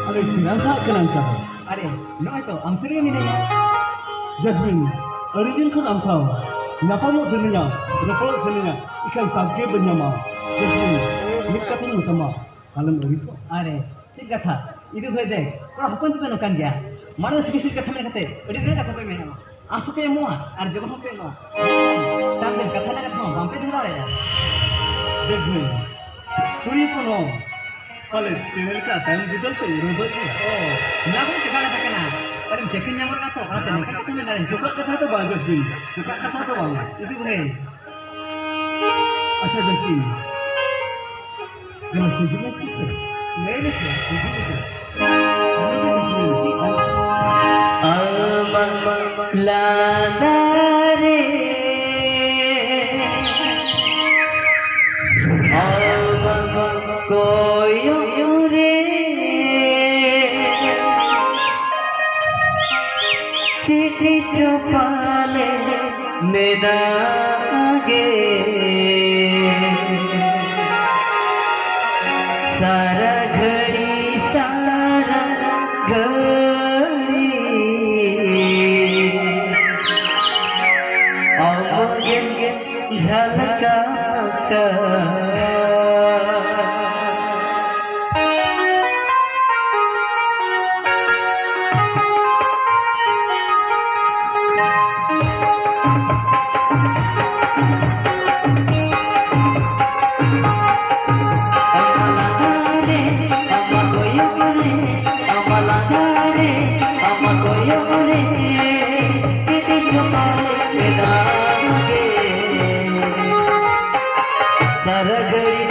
ᱟᱨᱮ ᱪᱮᱫᱟᱜ ᱥᱟᱦᱟᱜ ᱠᱟᱱᱟ ᱚᱱᱠᱟ ᱫᱚ? ᱟᱨᱮ, ᱱᱚᱜᱼᱚᱭ ᱛᱚ ᱟᱢ ᱥᱩᱨ ᱨᱮᱜᱮ ᱢᱮᱱᱟᱧᱟ᱾ ᱡᱟᱥᱢᱤᱱ, ᱟᱹᱰᱤ ᱫᱤᱱ ᱠᱷᱚᱱ ᱟᱢ ᱥᱟᱶ ᱧᱟᱯᱟᱢᱚᱜ ᱥᱟᱱᱟᱧᱟ, ᱨᱚᱯᱚᱲᱚᱜ ᱥᱟᱱᱟᱧᱟ, ᱤᱠᱷᱟᱹᱱ ᱛᱟᱠ ᱜᱮ ᱵᱟᱹᱧ ᱧᱟᱢᱟ᱾ ᱡᱟᱥᱢᱤᱱ, ᱢᱤᱫ ᱠᱟᱛᱷᱟᱧ ᱢᱮᱛᱟᱢᱟ, ᱟᱞᱚᱢ ᱟᱹᱲᱤᱥᱚᱜᱼᱟ᱾ ᱟᱨᱮ, ᱪᱮᱫ ᱠᱟᱛᱷᱟ? ᱤᱫᱩ ᱵᱷᱟᱹᱭ ᱫᱮ, ᱠᱚᱲᱟ ᱦᱚᱯᱚᱱ ᱫᱚᱯᱮ ᱱᱚᱝᱠᱟᱱ ᱜᱮᱭᱟ᱾ ᱢᱟᱲᱟᱝ ᱥᱤᱠᱤ ᱥᱤᱠᱤ ᱠᱟᱛᱷᱟ ᱢᱮᱱ ᱠᱟᱛᱮ ᱟᱹᱰᱤ ᱨᱮ ᱠᱟᱛᱷᱟ ᱯᱮ ᱢᱮᱱᱟ᱾ ᱟᱸᱥ ᱦᱚᱸᱯᱮ ᱮᱢᱚᱜᱼᱟ ᱟᱨ ᱡᱚᱢ ᱦᱚᱸᱯᱮ ᱮᱢᱚᱜᱼᱟ᱾ ᱛᱟᱢ ᱫᱚ ᱠᱟᱛᱷᱟ ᱨᱮᱱᱟᱜ ᱠᱟᱛᱷᱟ ᱢᱟ ᱵᱟᱝᱯᱮ ᱫᱚᱦᱚ ᱫᱟᱲᱮᱭᱟᱜᱼᱟ᱾ ᱫᱮᱠᱷ ᱵᱷᱟᱹᱭ, ᱠᱩᱲᱤ ᱦᱚᱯᱚᱱ ᱦᱚᱸ ᱯᱟᱞᱮ ᱪᱮᱬᱮ ᱞᱮᱠᱟ ᱛᱟᱭᱚᱢ ᱵᱤᱫᱟᱹᱞ ᱛᱮ ᱩᱰᱟᱹᱣ ᱜᱚᱫ ᱜᱮᱭᱟ᱾ ᱚ, ᱚᱱᱟ ᱠᱚ ᱪᱮᱠᱟ ᱠᱟᱛᱷᱟ ᱠᱟᱱᱟ? ᱯᱟᱞᱮᱢ ᱪᱟᱹᱠᱨᱤ ᱧᱟᱢ ᱠᱟᱱᱟ ᱛᱚ, ᱚᱱᱟᱛᱮ ᱱᱚᱝᱠᱟ ᱠᱟᱛᱷᱟ ᱢᱮᱱ ᱫᱟᱲᱮᱭᱟᱜᱼᱟ᱾ ᱱᱚᱝᱠᱟ ᱠᱟᱛᱷᱟ ᱫᱚ ᱵᱟᱝ, ᱡᱟᱥᱢᱤᱱ᱾ ᱱᱚᱝᱠᱟ ᱠᱟᱛᱷᱟ ᱫᱚ ᱵᱟᱝ᱾ ᱤᱫᱩ ᱵᱷᱟᱹᱭ, ᱟᱪᱪᱷᱟ, ᱡᱟᱥᱢᱤᱱ᱾ ᱫᱮᱞᱟ ᱥᱮ, ᱦᱤᱡᱩᱜ ᱢᱮ, ᱪᱮᱫ ᱠᱚ? ᱞᱟᱹᱭ ᱢᱮᱥᱮ, ᱦᱤᱡᱩᱜ ᱢᱮᱥᱮ᱾ ᱟᱢᱟᱜ ᱞᱟᱸᱫᱟ ᱨᱮ ᱟᱢᱟᱜ ᱠᱚᱭᱚᱜ ᱨᱮ ᱪᱮᱫ ᱪᱚ ᱯᱟᱞᱮ ᱢᱮᱱᱟᱜ ᱜᱮ᱾ ᱥᱟᱨᱟ ᱜᱷᱟᱹᱲᱤ ᱥᱟᱨᱟ ᱜᱷᱟᱹᱲᱤ ᱟᱢ ᱜᱮᱢ ᱡᱷᱟᱞᱠᱟᱣ ᱠᱟᱱ᱾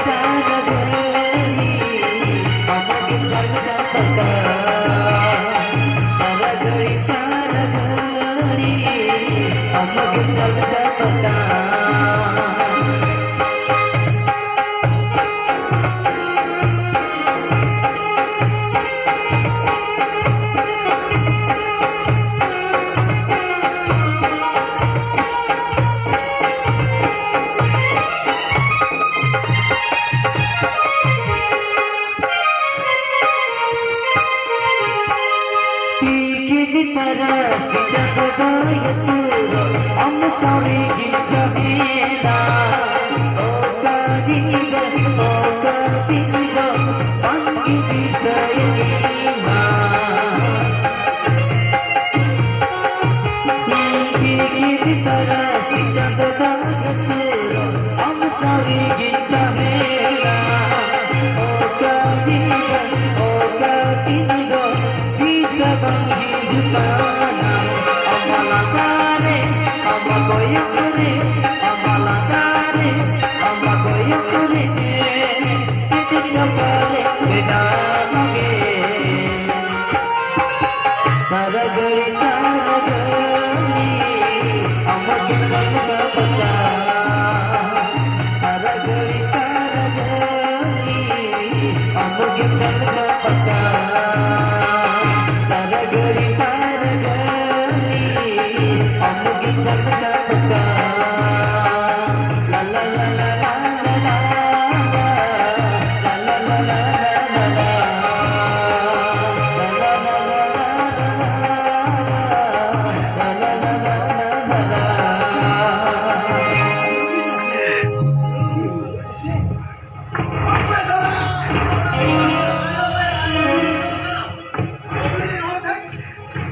ᱥᱟᱨᱟ ᱜᱷᱟᱹᱲᱤ ᱟᱢᱟᱜ ᱜᱮ ᱪᱟᱞ ᱠᱟᱛᱟ᱾ ᱥᱟᱨᱟ ᱜᱷᱟᱹᱲᱤ, ᱥᱟᱨᱟ ᱜᱷᱟᱹᱲᱤ ᱟᱢᱟᱜ ᱜᱮ ᱪᱟᱞ ᱠᱟᱛᱟ᱾ ᱛᱤᱠᱤᱱ ᱛᱟᱨᱟᱥᱤᱧ ᱪᱟᱸᱫᱚ ᱵᱟᱭ ᱦᱟᱹᱥᱩᱨᱚᱜ, ᱟᱢ ᱥᱟᱶ ᱨᱮᱜᱤᱧ ᱛᱟᱦᱮᱱᱟ᱾ ᱚᱠᱟ ᱫᱤᱱ ᱫᱚ, ᱚᱠᱟ ᱫᱤᱱ ᱫᱚ ᱵᱟᱝ ᱜᱮ ᱫᱤᱥᱟᱹᱭᱮᱫ ᱢᱮᱭᱟ᱾ ᱛᱤᱠᱤᱱ ᱛᱟᱨᱟᱥᱤᱧ ᱪᱟᱸᱫᱚ ᱵᱟᱭ ᱦᱟᱹᱥᱩᱨᱚᱜ, ᱟᱢ ᱥᱟᱶ ᱨᱮᱜᱤᱧ ᱛᱟᱦᱮᱱᱟ᱾ ᱚᱠᱟ ᱫᱤᱱ ᱫᱚ, ᱚᱠᱟ ᱫᱤᱱ ᱫᱚ ᱫᱤᱥᱟᱹ ᱵᱟᱝ ᱦᱤᱡᱩᱜ ᱠᱟᱱᱟ᱾ ᱟᱢᱟᱜ ᱞᱟᱸᱫᱟ ᱨᱮ, ᱟᱢᱟᱜ ᱠᱚᱭᱚᱜ ᱨᱮ, ᱟᱢᱟᱜ ᱞᱟᱸᱫᱟ ᱨᱮ, ᱟᱢᱟᱜ ᱠᱚᱭᱚᱜ ᱨᱮ ᱪᱮᱫ ᱪᱚ ᱯᱟᱞᱮ ᱢᱮᱱᱟᱢ ᱜᱮ᱾ ᱥᱟᱨᱟ ᱜᱷᱟᱹᱲᱤ, ᱥᱟᱨᱟ ᱜᱷᱟᱹᱲᱤ ᱟᱢᱟᱜ ᱜᱮ ᱪᱟᱞ ᱠᱟᱛᱟ᱾ ᱥᱟᱨᱟ ᱜᱷᱟᱹᱲᱤ, ᱥᱟᱨᱟ ᱜᱷᱟᱹᱲᱤ ᱟᱢᱟᱜ ᱜᱮ ᱪᱟᱞ ᱠᱟᱛᱟ᱾ ᱥᱟᱨᱟ ᱜᱷᱟᱹᱲᱤ, ᱥᱟᱨᱟ ᱜᱷᱟᱹᱲᱤ ᱟᱢᱟᱜ ᱜᱮ ᱪᱟᱞ ᱠᱟᱛᱟ᱾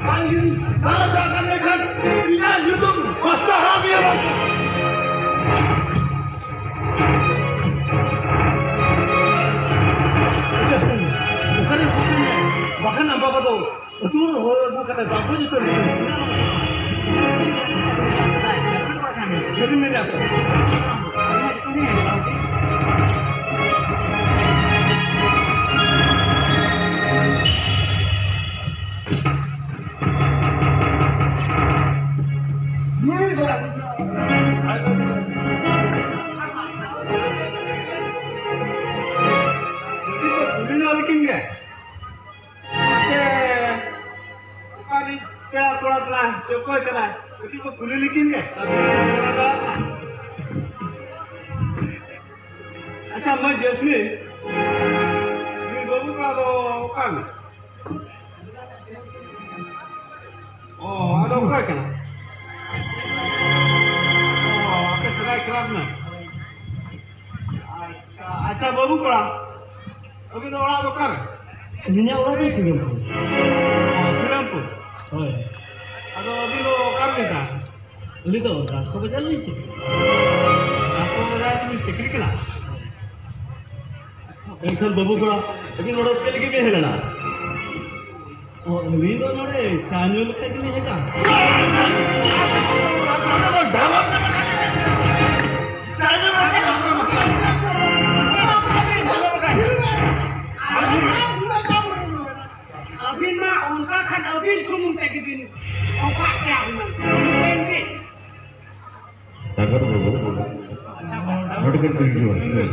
ᱵᱟᱝ ᱜᱤᱧ ᱫᱟᱞ ᱦᱚᱪᱚ ᱟᱠᱟᱫ ᱢᱮᱠᱷᱟᱱ ᱤᱧᱟᱹᱜ ᱧᱩᱛᱩᱢ ᱯᱟᱥᱱᱟᱣ ᱦᱟᱨᱟ ᱢᱮᱭᱟ ᱵᱟᱝ? ᱚᱠᱟᱨᱮ ᱯᱷᱳᱱ ᱢᱮ? ᱵᱟᱠᱷᱟᱱ ᱟᱢ ᱵᱟᱵᱟ ᱫᱚ ᱟᱹᱛᱩ ᱦᱚᱲ ᱦᱚᱦᱚ ᱟᱹᱜᱩ ᱠᱟᱛᱮ ᱵᱟᱝ ᱠᱚ ᱡᱩᱛᱟᱹ ᱞᱮᱫᱟ᱾ ᱥᱟᱹᱨᱤ ᱢᱮᱱᱟᱜ ᱛᱚ᱾ ᱚᱠᱚᱭ ᱠᱟᱱᱟᱭ? ᱠᱟᱹᱴᱤᱡ ᱠᱚ ᱠᱩᱞᱤ ᱞᱮᱠᱤᱱ ᱜᱮ᱾ ᱟᱪᱪᱷᱟ, ᱢᱟᱹᱭ ᱡᱟᱹᱥᱢᱤᱱ, ᱱᱩᱭ ᱵᱟᱹᱵᱩ ᱠᱚᱲᱟ ᱫᱚ ᱚᱠᱟ ᱨᱤᱱᱤᱡ? ᱚ, ᱟᱫᱚ ᱚᱠᱚᱭ ᱠᱟᱱᱟ? ᱚ, ᱟᱯᱮ ᱥᱮᱫᱟᱭ ᱠᱞᱟᱵᱽ ᱨᱮᱱ᱾ ᱟᱪᱪᱷᱟ, ᱟᱪᱪᱷᱟ, ᱵᱟᱹᱵᱩ ᱠᱚᱲᱟ, ᱟᱹᱵᱤᱱ ᱫᱚ ᱚᱲᱟᱜ ᱫᱚ ᱚᱠᱟᱨᱮ? ᱟᱹᱞᱤᱧᱟᱜ ᱚᱲᱟᱜ ᱫᱚ ᱥᱤᱨᱟᱹᱢᱯᱩᱨ᱾ ᱚ, ᱥᱤᱨᱟᱹᱢᱯᱩᱨ? ᱦᱳᱭ᱾ ᱟᱫᱚ ᱟᱹᱵᱤᱱ ᱫᱚ ᱚᱠᱟᱨᱮ ᱵᱤᱱ ᱛᱟᱦᱮᱱᱟ? ᱟᱹᱞᱤᱧ ᱫᱚ ᱰᱟᱠᱛᱚ ᱵᱟᱡᱟᱨ ᱞᱤᱧ ᱪᱟᱹᱠᱨᱤ᱾ ᱰᱟᱠᱛᱚ ᱵᱟᱡᱟᱨ ᱨᱮᱵᱤᱱ ᱪᱟᱹᱠᱨᱤ ᱠᱟᱱᱟ? ᱮᱱᱠᱷᱟᱱ ᱵᱟᱹᱵᱩ ᱠᱚᱲᱟ, ᱟᱹᱵᱤᱱ ᱱᱚᱰᱮ ᱪᱮᱫ ᱞᱟᱹᱜᱤᱫ ᱵᱤᱱ ᱦᱮᱡ ᱞᱮᱱᱟ? ᱚ, ᱟᱹᱞᱤᱧ ᱫᱚ ᱱᱚᱰᱮ ᱪᱟ ᱧᱩ ᱞᱮᱠᱟ ᱜᱮᱞᱤᱧ ᱦᱮᱡ ᱟᱠᱟᱱᱟ᱾ ᱟᱹᱵᱤᱱ ᱢᱟ ᱚᱱᱠᱟ ᱠᱷᱟᱱ ᱟᱹᱵᱤᱱ ᱥᱩᱢᱩᱝ ᱛᱮᱜᱮ ᱵᱤᱱ ᱚᱯᱷᱟᱜ ᱠᱮᱭᱟ ᱦᱩᱱᱟᱹᱝ᱾ ᱢᱮᱱ ᱵᱤᱱ᱾ ᱥᱟᱜᱚᱨ ᱵᱟᱹᱵᱩ, ᱱᱚᱰᱮ ᱠᱟᱹᱴᱤᱡ ᱦᱤᱡᱩᱜ ᱢᱮ᱾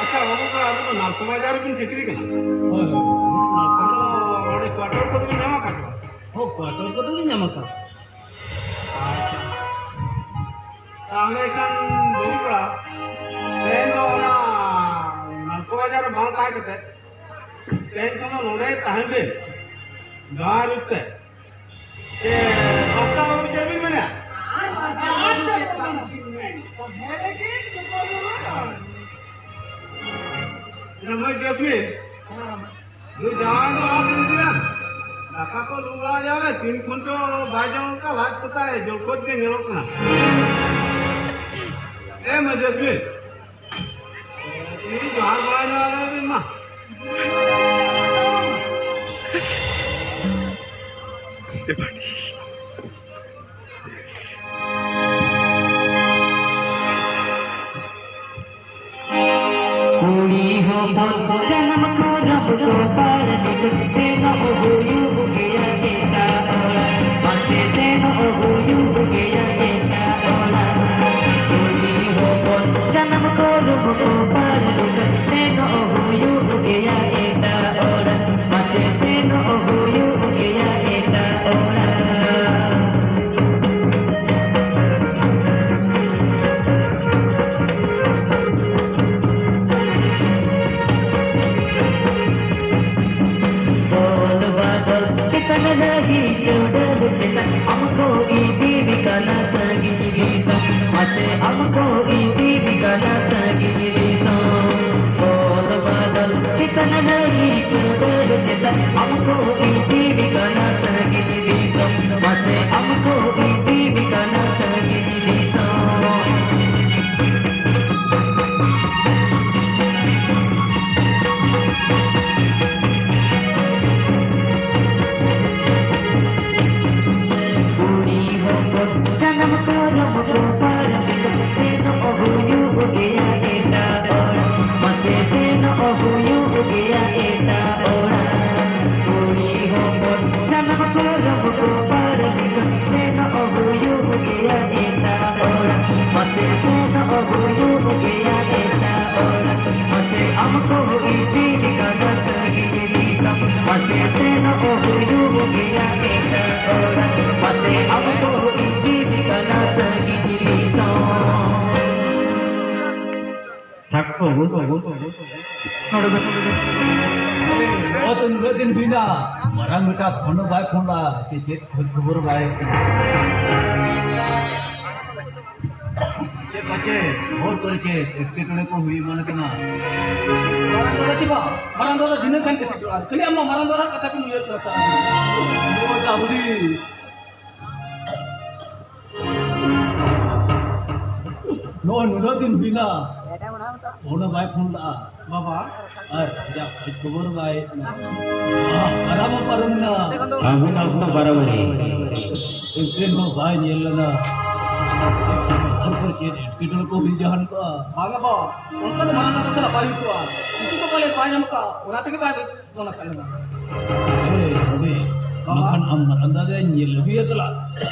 ᱟᱪᱪᱷᱟ, ᱵᱟᱹᱵᱩ ᱠᱚᱲᱟ, ᱟᱵᱚ ᱫᱚ ᱱᱟᱞᱠᱳ ᱵᱟᱡᱟᱨ ᱨᱮᱵᱤᱱ ᱪᱟᱹᱠᱨᱤ ᱠᱟᱱᱟ? ᱦᱳᱭ, ᱦᱳᱭ᱾ ᱟᱫᱚ ᱚᱸᱰᱮ ᱠᱣᱟᱴᱟᱨ ᱠᱚᱫᱚ ᱵᱤᱱ ᱧᱟᱢ ᱟᱠᱟᱫ ᱠᱚᱣᱟ? ᱦᱳᱭ, ᱠᱣᱟᱴᱟᱨ ᱠᱚᱫᱚ ᱞᱤᱧ ᱧᱟᱢ ᱟᱠᱟᱫ᱾ ᱟᱪᱪᱷᱟ᱾ ᱛᱟᱦᱚᱞᱮ ᱠᱷᱟᱱ ᱵᱟᱹᱵᱩ ᱠᱚᱲᱟ, ᱛᱮᱦᱮᱧ ᱫᱚ ᱚᱱᱟ ᱱᱟᱞᱠᱳ ᱵᱟᱡᱟᱨ ᱨᱮ ᱵᱟᱝ ᱛᱟᱦᱮᱸ ᱠᱟᱛᱮ, ᱛᱮᱦᱮᱧ ᱠᱷᱚᱱ ᱫᱚ ᱱᱚᱰᱮ ᱛᱟᱦᱮᱱ ᱵᱤᱱ᱾ ᱱᱚᱣᱟ ᱨᱩᱯ ᱛᱮ᱾ ᱡᱮ ᱵᱟᱯᱞᱟ ᱵᱟᱹᱵᱩ ᱪᱮᱫ ᱵᱤᱱ ᱢᱮᱱᱟ? ᱟᱨ ᱵᱟᱯᱞᱟ ᱵᱟᱹᱵᱩ ᱪᱮᱫ ᱵᱤᱱ ᱢᱮᱱᱟ? ᱤᱱᱟᱹ ᱢᱟᱹᱭ ᱡᱟᱹᱥᱢᱤᱱ, ᱱᱩᱭ ᱡᱟᱶᱟᱭ ᱫᱚ ᱵᱟᱝ ᱵᱤᱱ ᱤᱫᱤᱭᱟ? ᱫᱟᱠᱟ ᱠᱚ ᱞᱩ ᱵᱟᱲᱟ ᱧᱚᱜ ᱢᱮ, ᱛᱤᱱ ᱠᱷᱚᱱ ᱪᱚ ᱵᱟᱭ ᱡᱚᱢ ᱟᱠᱟᱫ, ᱞᱟᱡ ᱠᱚᱛᱟᱭ ᱡᱚᱞᱠᱚᱡ ᱜᱮ ᱧᱮᱞᱚᱜ ᱠᱟᱱᱟ᱾ ᱮ ᱢᱟᱹᱭ ᱡᱟᱹᱥᱢᱤᱱ, ᱤᱧ ᱡᱚᱦᱟᱨ ᱵᱟᱲᱟ ᱧᱚᱜ ᱟᱞᱮ ᱢᱟ᱾ ᱠᱩᱲᱤ ᱦᱚᱯᱚᱱ ᱡᱟᱱᱟᱢ ᱠᱚᱨᱚᱢ ᱠᱚ ᱯᱟᱨᱱᱤ ᱠᱚ ᱥᱮᱱᱚᱜ ᱦᱩᱭᱩᱜ ᱜᱮᱭᱟ ᱮᱴᱟᱜ ᱚᱲᱟᱜ, ᱢᱟᱥᱮ ᱥᱮᱱᱚᱜ ᱦᱩᱭᱩᱜ ᱜᱮᱭᱟ ᱮᱴᱟᱜ ᱚᱲᱟᱜ᱾ ᱠᱩᱲᱤ ᱦᱚᱯᱚᱱ ᱡᱟᱱᱟᱢ ᱠᱚᱨᱚᱢ ᱠᱚ ᱯᱟᱨᱱᱤ ᱠᱚ ᱥᱮᱱᱚᱜ ᱦᱩᱭᱩᱜ ᱜᱮᱭᱟ ᱮᱴᱟᱜ ᱚᱲᱟᱜ, ᱢᱟᱥᱮ ᱥᱮᱱᱚᱜ ᱦᱩᱭᱩᱜ ᱜᱮᱭᱟ ᱮᱴᱟᱜ ᱟᱢ ᱠᱚ ᱤᱫᱤ ᱠᱟᱱᱟ ᱥᱟᱺᱜᱤᱧ ᱫᱤᱥᱚᱢ᱾ ᱚᱛ ᱵᱟᱫᱚᱞ ᱪᱮᱛᱟᱱ ᱰᱟᱹᱦᱤ ᱪᱟᱹᱣᱰᱟᱹᱞ ᱪᱮᱛᱟᱱ, ᱟᱢ ᱠᱚ ᱤᱫᱤ ᱠᱟᱱᱟ ᱥᱟᱺᱜᱤᱧ ᱫᱤᱥᱚᱢ᱾ ᱢᱟᱥᱮ ᱟᱢ ᱠᱚ ᱤᱫᱤ ᱠᱟᱱᱟ ᱥᱟᱺᱜᱤᱧ ᱫᱤᱥᱚᱢ᱾ ᱠᱩᱲᱤ ᱦᱚᱯᱚᱱ ᱡᱟᱱᱟᱢ ᱠᱚᱨᱚᱢ ᱠᱚ ᱯᱟᱲ ᱞᱮᱠᱟ, ᱥᱮᱱᱚᱜ ᱦᱩᱭᱩᱜ ᱜᱮᱭᱟ ᱮᱴᱟᱜ ᱚᱲᱟᱜ᱾ ᱢᱟᱥᱮ ᱥᱮᱱᱚᱜ ᱦᱩᱭᱩᱜ ᱜᱮᱭᱟ ᱮᱴᱟᱜ ᱚᱲᱟᱜ᱾ ᱠᱩᱲᱤ ᱦᱚᱯᱚᱱ ᱡᱟᱱᱟᱢ ᱠᱚᱨᱚᱢ ᱠᱚ ᱯᱟᱲ ᱞᱮᱠᱟ, ᱥᱮᱱᱚᱜ ᱦᱩᱭᱩᱜ ᱜᱮᱭᱟ ᱮᱴᱟᱜ ᱚᱲᱟᱜ᱾ ᱢᱟᱥᱮ ᱥᱮᱱᱚᱜ ᱦᱩᱭᱩᱜ ᱜᱮᱭᱟ ᱮᱴᱟᱜ ᱚᱲᱟᱜ᱾ ᱢᱟᱥᱮ ᱟᱢ ᱠᱚ ᱤᱫᱤ ᱠᱟᱱᱟ ᱥᱟᱺᱜᱤᱧ ᱫᱤᱥᱚᱢ᱾ ᱢᱟᱥᱮ ᱥᱮᱱᱚᱜ ᱦᱩᱭᱩᱜ ᱜᱮᱭᱟ ᱮᱴᱟᱜ ᱚᱲᱟᱜ᱾ ᱢᱟᱥᱮ ᱟᱢ ᱠᱚ ᱤᱫᱤ ᱠᱟᱱᱟ ᱥᱟᱺᱜᱤᱧ ᱫᱤᱥᱚᱢ᱾ ᱥᱟᱠ ᱠᱚ ᱜᱚᱞᱯᱚ, ᱜᱚᱞᱯᱚ, ᱜᱚᱞᱯᱚ᱾ ᱱᱚᱰᱮ ᱫᱚ, ᱱᱚᱜᱼᱚᱭ ᱛᱚ ᱱᱩᱱᱟᱹᱜ ᱫᱤᱱ ᱦᱩᱭᱱᱟ, ᱢᱟᱨᱟᱝ ᱵᱮᱴᱟ ᱯᱷᱳᱱ ᱦᱚᱸ ᱵᱟᱭ ᱯᱷᱳᱱ ᱞᱟᱜᱼᱟ, ᱪᱮᱫ, ᱪᱮᱫ ᱠᱷᱚᱡᱽ ᱠᱷᱚᱵᱚᱨ ᱵᱟᱭ ᱪᱮᱫ ᱯᱟᱪᱮ ᱦᱚᱨ ᱠᱚᱨᱮ ᱪᱮᱫ ᱮᱴᱠᱮᱴᱚᱬᱮ ᱠᱚ ᱦᱩᱭ ᱮᱢᱟᱱ ᱠᱟᱱᱟ? ᱢᱟᱨᱟᱝ ᱫᱟᱫᱟ ᱪᱮ ᱵᱟ? ᱢᱟᱨᱟᱝ ᱫᱟᱫᱟ ᱫᱷᱤᱱᱟᱹᱝ ᱠᱷᱟᱱ ᱜᱮ ᱥᱮᱴᱮᱨᱚᱜᱼᱟ᱾ ᱠᱷᱟᱹᱞᱤ ᱟᱢ ᱢᱟ ᱢᱟᱨᱟᱝ ᱫᱟᱫᱟ ᱠᱟᱛᱷᱟ ᱜᱮᱢ ᱩᱭᱦᱟᱹᱨ ᱠᱟᱱᱟ ᱥᱟᱨᱟ ᱫᱤᱱ᱾ ᱚ, ᱡᱟ ᱦᱩᱫᱤᱥ᱾ ᱱᱚᱜᱼᱚᱭ ᱱᱩᱱᱟᱹᱜ ᱫᱤᱱ ᱦᱩᱭᱱᱟ, ᱯᱷᱳᱱ ᱦᱚᱸ ᱵᱟᱭ ᱯᱷᱳᱱ ᱞᱟᱜᱼᱟ᱾ ᱵᱟᱵᱟ᱾ ᱟᱨ ᱟᱡᱟᱜ ᱠᱷᱚᱡᱽ ᱠᱷᱚᱵᱚᱨ ᱵᱟᱭ ᱮᱢᱟ᱾ ᱟᱨᱟᱢ ᱦᱚᱸ ᱯᱟᱨᱚᱢ ᱮᱱᱟ᱾ ᱟᱹᱵᱤᱱ ᱚᱠᱛᱚ ᱵᱟᱨᱟᱵᱟᱨᱤ᱾ ᱮᱱᱛᱮ ᱦᱚᱸ ᱵᱟᱭ ᱧᱮᱞ ᱞᱮᱱᱟ᱾ ᱦᱚᱨ ᱠᱚᱨᱮ ᱪᱮᱫ ᱮᱴᱠᱮᱴᱚᱬᱮ ᱠᱚ ᱦᱩᱭ ᱡᱟᱦᱟᱱ ᱠᱚᱜᱼᱟ? ᱵᱟᱝᱟ ᱵᱟ, ᱚᱱᱠᱟ ᱫᱚ ᱢᱟᱨᱟᱝ ᱫᱟᱫᱟ ᱥᱟᱞᱟᱜ ᱵᱟᱭ ᱦᱩᱭ ᱠᱚᱜᱼᱟ᱾ ᱩᱱᱠᱩ ᱫᱚ ᱯᱟᱞᱮ ᱵᱟᱭ ᱧᱟᱢ ᱠᱟᱜᱼᱟ, ᱚᱱᱟ ᱛᱮᱜᱮ ᱵᱟᱭ ᱯᱷᱳᱱ ᱟᱠᱟᱫ ᱞᱮᱱᱟ᱾ ᱮ, ᱦᱩᱰᱤ, ᱵᱟᱵᱟ᱾ ᱵᱟᱠᱷᱟᱱ ᱟᱢ ᱢᱟᱨᱟᱝ ᱫᱟᱫᱟᱧ ᱧᱮᱞ ᱟᱹᱜᱩᱭᱟ ᱛᱟᱞᱟ᱾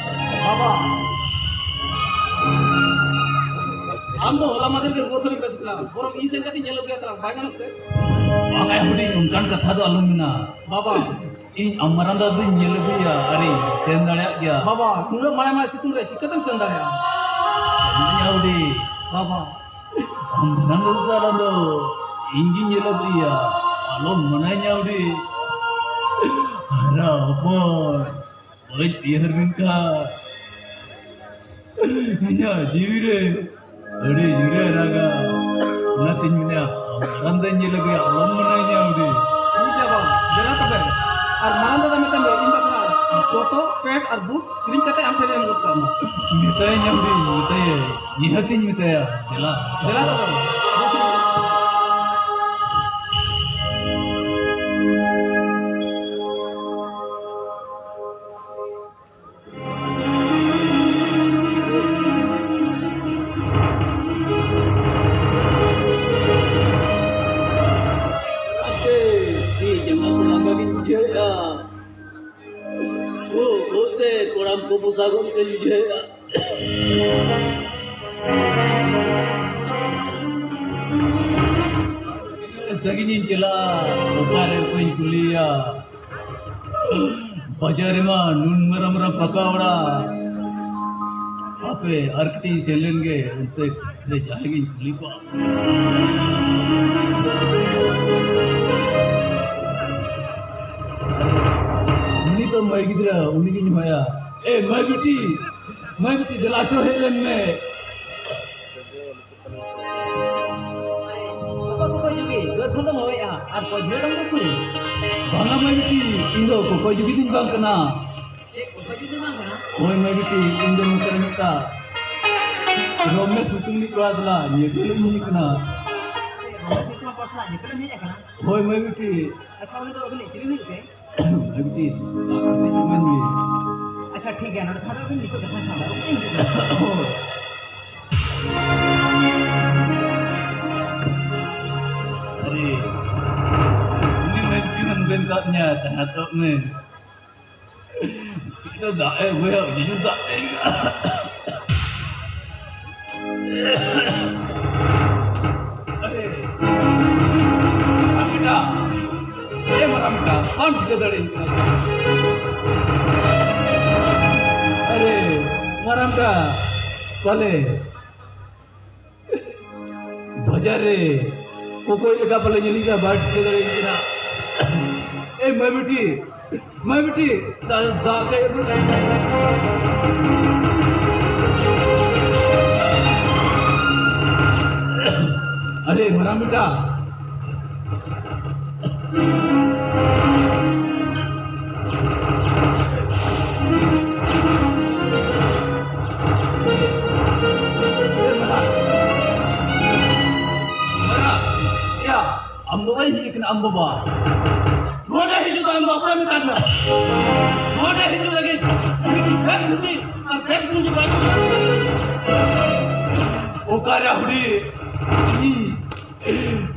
ᱵᱟᱵᱟ᱾ ᱟᱢ ᱫᱚ ᱦᱚᱞᱟ ᱢᱟᱫᱷᱮᱨ ᱜᱮ ᱨᱩᱣᱟᱹ ᱠᱷᱚᱱᱮᱢ ᱵᱮᱥ ᱠᱟᱱᱟ᱾ ᱵᱚᱨᱚᱝ ᱤᱧ ᱥᱮᱱ ᱠᱟᱛᱮ ᱧᱮᱞ ᱟᱹᱜᱩᱭᱟ ᱛᱟᱞᱟᱝ, ᱵᱟᱭ ᱜᱟᱱᱚᱜ ᱛᱮ? ᱵᱟᱝᱟ ᱦᱩᱰᱤᱧ, ᱚᱱᱠᱟᱱ ᱠᱟᱛᱷᱟ ᱫᱚ ᱟᱞᱚᱢ ᱢᱮᱱᱟ᱾ ᱵᱟᱵᱟ᱾ ᱤᱧ ᱟᱢ ᱢᱟᱨᱟᱝ ᱫᱟᱫᱟ ᱫᱚᱧ ᱧᱮᱞ ᱟᱹᱜᱩᱭᱟ, ᱟᱨᱤᱧ ᱥᱮᱱ ᱫᱟᱲᱮᱭᱟᱜ ᱜᱮᱭᱟ᱾ ᱵᱟᱵᱟ, ᱱᱩᱱᱟᱹᱜ ᱢᱟᱲᱟᱝ ᱢᱟᱲᱟᱝ ᱥᱤᱛᱩᱝ ᱨᱮ ᱪᱤᱠᱟᱹᱛᱮᱢ ᱥᱮᱱ ᱫᱟᱲᱮᱭᱟᱜᱼᱟ? ᱥᱮᱱᱚᱜ ᱟᱹᱧ ᱦᱩᱰᱤᱧ᱾ ᱵᱟᱵᱟ᱾ ᱟᱢ ᱢᱟᱨᱟᱝ ᱫᱟᱫᱟ ᱫᱚ ᱤᱧ ᱜᱤᱧ ᱧᱮᱞ ᱟᱹᱜᱩᱭᱟ, ᱟᱞᱚᱢ ᱢᱟᱱᱟᱧᱟ ᱦᱩᱰᱤᱧ᱾ ᱦᱟᱨᱟ ᱦᱚᱯᱚᱱ, ᱵᱟᱹᱧ ᱩᱭᱦᱟᱹᱨ ᱢᱮᱱᱠᱷᱟᱱ ᱤᱧᱟᱹᱜ ᱡᱤᱣᱤ ᱨᱮ ᱟᱹᱰᱤ ᱡᱳᱨᱮ ᱨᱟᱜᱟ᱾ ᱚᱱᱟᱛᱤᱧ ᱢᱮᱱᱟ, ᱢᱟᱨᱟᱝ ᱫᱟᱧ ᱧᱮᱞ ᱟᱹᱜᱩᱭᱟ, ᱟᱞᱚᱢ ᱢᱟᱱᱟᱧᱟ ᱟᱹᱣᱨᱤ᱾ ᱴᱷᱤᱠ ᱜᱮᱭᱟ ᱵᱟ, ᱫᱮᱞᱟ ᱛᱚᱵᱮ᱾ ᱟᱨ ᱢᱟᱨᱟᱝ ᱫᱟᱫᱟ ᱢᱮᱛᱟᱭ ᱢᱮ, ᱤᱧ ᱵᱟᱠᱷᱨᱟ ᱫᱚᱛᱚ, ᱯᱮᱱᱴ ᱟᱨ ᱵᱩᱴ ᱠᱤᱨᱤᱧ ᱠᱟᱛᱮ ᱟᱢ ᱴᱷᱮᱱ ᱮᱢ ᱜᱚᱫ ᱠᱟᱜ ᱢᱟ᱾ ᱢᱮᱛᱟᱭᱟᱹᱧ ᱟᱹᱣᱨᱤᱧ ᱢᱮᱛᱟᱭᱟ, ᱱᱤᱦᱟᱹᱛᱤᱧ ᱢᱮᱛᱟᱭᱟ᱾ ᱫᱮᱞᱟ᱾ ᱫᱮᱞᱟ ᱛᱚᱵᱮ᱾ ᱟᱯᱮ ᱛᱤ ᱡᱟᱸᱜᱟ ᱠᱚ ᱞᱟᱸᱜᱟ ᱜᱤᱧ ᱵᱩᱡᱷᱟᱹᱣᱮᱫᱼᱟ᱾ ᱠᱷᱩᱜ ᱠᱷᱩᱜ ᱛᱮ ᱠᱚᱲᱟᱢ ᱠᱚ ᱵᱚᱥᱟ ᱜᱚᱫ ᱞᱮᱠᱟᱧ ᱵᱩᱡᱷᱟᱹᱣᱮᱫᱼᱟ᱾ ᱥᱟᱺᱜᱤᱧᱤᱧ ᱪᱟᱞᱟᱜᱼᱟ, ᱚᱠᱟᱨᱮ ᱚᱠᱚᱭᱤᱧ ᱠᱩᱞᱤᱭᱟ? ᱵᱟᱡᱟᱨ ᱨᱮᱢᱟ ᱱᱩᱱ ᱢᱟᱨᱟᱝ ᱢᱟᱨᱟᱝ ᱯᱟᱠᱟ ᱚᱲᱟᱜ᱾ ᱦᱟᱯᱮ ᱟᱨ ᱠᱟᱹᱴᱤᱡ ᱤᱧ ᱥᱮᱱ ᱞᱮᱱ ᱜᱮ, ᱚᱱᱛᱮ ᱨᱮ ᱡᱟᱦᱟᱸᱭ ᱜᱤᱧ ᱠᱩᱞᱤ ᱠᱚᱣᱟ᱾ ᱟᱨᱮ, ᱩᱱᱤ ᱛᱚ ᱢᱟᱹᱭ ᱜᱤᱫᱽᱨᱟᱹ, ᱩᱱᱤ ᱜᱤᱧ ᱦᱚᱦᱚᱭᱟ᱾ ᱮ ᱢᱟᱹᱭ ᱵᱤᱴᱤ, ᱢᱟᱹᱭ ᱵᱤᱴᱤ, ᱫᱮᱞᱟ ᱪᱚ ᱦᱮᱡ ᱞᱮᱱ ᱢᱮ᱾ ᱚᱠᱚᱭ ᱠᱚᱠᱚᱭ ᱡᱩᱜᱤ? ᱫᱩᱣᱟᱹᱨ ᱠᱷᱚᱱ ᱫᱚᱢ ᱦᱚᱦᱚᱭᱮᱜᱼᱟ ᱟᱨ ᱠᱚᱭ ᱡᱷᱩᱲᱟᱹ ᱫᱚᱢ ᱫᱚ ᱠᱩᱲᱤ? ᱵᱟᱝᱟ ᱢᱟᱹᱭ ᱵᱤᱴᱤ, ᱤᱧ ᱫᱚ ᱠᱚᱠᱚᱭ ᱡᱩᱜᱤ ᱫᱚᱧ ᱵᱟᱝ ᱠᱟᱱᱟ᱾ ᱪᱮᱫ ᱠᱚᱠᱚᱭ ᱡᱩᱜᱤ ᱵᱟᱝ ᱠᱟᱱᱟ? ᱦᱳᱭ ᱢᱟᱹᱭ ᱵᱤᱴᱤ, ᱤᱧ ᱫᱚ ᱱᱚᱛᱮ ᱨᱮ ᱢᱤᱫᱴᱟᱝ ᱨᱚᱢᱮᱥ ᱧᱩᱛᱩᱢ ᱨᱤᱱᱤᱡ ᱠᱚᱲᱟ ᱥᱟᱞᱟᱜ ᱧᱮᱯᱮᱞ ᱤᱧ ᱦᱮᱡ ᱟᱠᱟᱱᱟ᱾ ᱨᱚᱢᱮᱥ ᱧᱩᱛᱩᱢ ᱠᱚᱲᱟ ᱥᱟᱞᱟᱜ ᱧᱮᱯᱮᱞ ᱮᱢ ᱦᱮᱡ ᱟᱠᱟᱱᱟ? ᱦᱳᱭ ᱢᱟᱹᱭ ᱵᱤᱴᱤ᱾ ᱟᱪᱪᱷᱟ, ᱩᱱᱤ ᱫᱚ ᱟᱹᱵᱤᱱᱤᱡ ᱪᱤᱞᱤ ᱦᱩᱭᱩᱜ ᱛᱮ? ᱟᱹᱵᱤᱱ ᱤᱢᱟᱹᱧ ᱵᱤᱱ᱾ ᱟᱪᱪᱷᱟ, ᱴᱷᱤᱠ ᱜᱮᱭᱟ, ᱱᱚᱰᱮ ᱛᱟᱦᱮᱸ ᱫᱚ ᱟᱹᱵᱤᱱ ᱱᱤᱛᱚᱜ ᱡᱚᱠᱷᱚᱱ ᱥᱟᱶ ᱫᱚ ᱵᱟᱹᱵᱤᱱ ᱦᱤᱡᱩᱜ ᱠᱟᱱᱟ᱾ ᱟᱨᱮ, ᱩᱱᱤ ᱢᱟᱹᱭ ᱡᱤᱭᱚᱱ ᱵᱮᱱ ᱠᱟᱜ ᱧᱟ, ᱛᱟᱦᱮᱸ ᱛᱚ ᱢᱮ᱾ ᱤᱧ ᱫᱚ ᱫᱟᱜ ᱮ ᱟᱹᱜᱩᱭᱟ, ᱩᱱᱤ ᱫᱚ ᱫᱟᱜ ᱮ ᱟᱹᱜᱩᱭᱟ᱾ ᱟᱨᱮ, ᱢᱟᱨᱟᱝ ᱵᱮᱴᱟ, ᱮ ᱢᱟᱨᱟᱝ ᱵᱮᱴᱟ, ᱵᱟᱢ ᱴᱷᱤᱠᱟᱹ ᱫᱟᱲᱮᱭᱟᱹᱧ ᱠᱟᱱᱟ? ᱟᱨᱮ, ᱢᱟᱨᱟᱝ ᱵᱮᱴᱟ, ᱯᱟᱞᱮ ᱵᱟᱡᱟᱨ ᱨᱮ ᱚᱠᱚᱭ ᱞᱮᱠᱟ ᱯᱟᱞᱮ ᱧᱮᱞᱤᱧ ᱠᱟᱱᱟ, ᱵᱟᱭ ᱴᱷᱤᱠᱟᱹ ᱫᱟᱲᱮᱭᱟᱹᱧ ᱠᱟᱱᱟ᱾ ᱮ ᱢᱟᱹᱭ ᱵᱤᱴᱤ, ᱢᱟᱹᱭ ᱵᱤᱴᱤ, ᱫᱟᱜ, ᱫᱟᱜ ᱠᱟᱭ ᱟᱹᱜᱩ᱾ ᱟᱨᱮ ᱢᱟᱨᱟᱝ ᱵᱮᱴᱟ, ᱮ ᱢᱟᱨᱟᱝ, ᱢᱟᱨᱟᱝ, ᱮᱭᱟ, ᱟᱢ ᱫᱚ ᱵᱟᱭ ᱦᱮᱡ ᱠᱟᱱᱟ, ᱟᱢ ᱵᱟᱵᱟ᱾ ᱱᱚᱰᱮ ᱦᱤᱡᱩᱜ ᱫᱚ ᱟᱢ ᱫᱚ ᱚᱠᱚᱭ ᱢᱮᱛᱟᱫ ᱢᱮᱭᱟ? ᱱᱚᱰᱮ ᱦᱤᱡᱩᱜ ᱞᱟᱹᱜᱤᱫ ᱵᱮᱥ ᱫᱷᱩᱛᱤ ᱟᱨ ᱵᱮᱥ ᱜᱮᱧᱡᱤ ᱵᱟᱭ ᱦᱩᱭᱩᱜ ᱠᱟᱱᱟ᱾ ᱚᱠᱟᱨᱮ ᱦᱩᱰᱤ? ᱩᱱᱤ,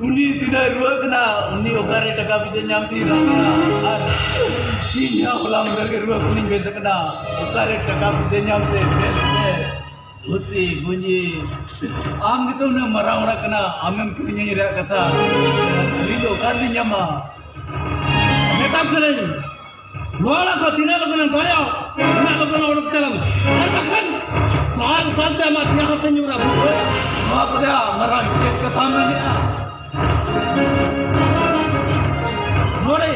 ᱩᱱᱤ ᱛᱤᱱᱟᱹᱜ ᱨᱩᱣᱟᱹᱜ ᱠᱟᱱᱟ, ᱩᱱᱤ ᱚᱠᱟᱨᱮ ᱴᱟᱠᱟ ᱯᱩᱭᱥᱟᱹ ᱧᱟᱢ ᱛᱮ ᱨᱟᱱ ᱠᱟᱱᱟ? ᱟᱨ ᱤᱧ ᱦᱚᱸ ᱦᱚᱞᱟ ᱢᱟᱫᱷᱮᱨ ᱜᱮ ᱨᱩᱣᱟᱹ ᱠᱷᱚᱱᱤᱧ ᱵᱮᱥ ᱠᱟᱱᱟ, ᱚᱠᱟᱨᱮ ᱴᱟᱠᱟ ᱯᱩᱭᱥᱟᱹ ᱧᱟᱢ ᱛᱮ ᱵᱮᱥ ᱛᱮ? ᱫᱷᱩᱛᱤ, ᱜᱩᱸᱡᱤ, ᱟᱢ ᱜᱮᱛᱚ ᱩᱱᱟᱹᱜ ᱢᱟᱨᱟᱝ ᱚᱲᱟᱜ ᱠᱟᱱᱟ, ᱟᱢᱮᱢ ᱠᱤᱨᱤᱧᱟᱹᱧ ᱨᱮᱭᱟᱜ ᱠᱟᱛᱷᱟ᱾ ᱟᱹᱞᱤᱧ ᱫᱚ ᱚᱠᱟ ᱨᱮᱞᱤᱧ ᱧᱟᱢᱟ? ᱢᱮᱛᱟᱢ ᱠᱟᱹᱱᱟᱹᱧ, ᱱᱚᱣᱟ ᱚᱲᱟᱜ ᱠᱷᱚᱱ ᱛᱤᱱᱟᱹᱜ ᱞᱚᱜᱚᱱᱮᱢ ᱫᱟᱲᱮᱭᱟᱜᱼᱟ, ᱩᱱᱟᱹᱜ ᱞᱚᱜᱚᱱ ᱚᱰᱚᱠ ᱪᱟᱞᱟᱜ ᱢᱮ᱾ ᱟᱨ ᱵᱟᱠᱷᱟᱱ ᱫᱟᱞ ᱫᱟᱞ ᱛᱮ ᱟᱢᱟᱜ ᱫᱮᱭᱟ ᱦᱚᱸᱯᱮ ᱧᱩᱨᱟ, ᱵᱩᱡᱷᱟᱹᱣ? ᱱᱚᱣᱟ ᱠᱚᱫᱚ ᱢᱟᱨᱟᱝ ᱪᱮᱫ ᱠᱟᱛᱷᱟᱢ ᱢᱮᱱᱮᱫᱼᱟ? ᱱᱚᱰᱮ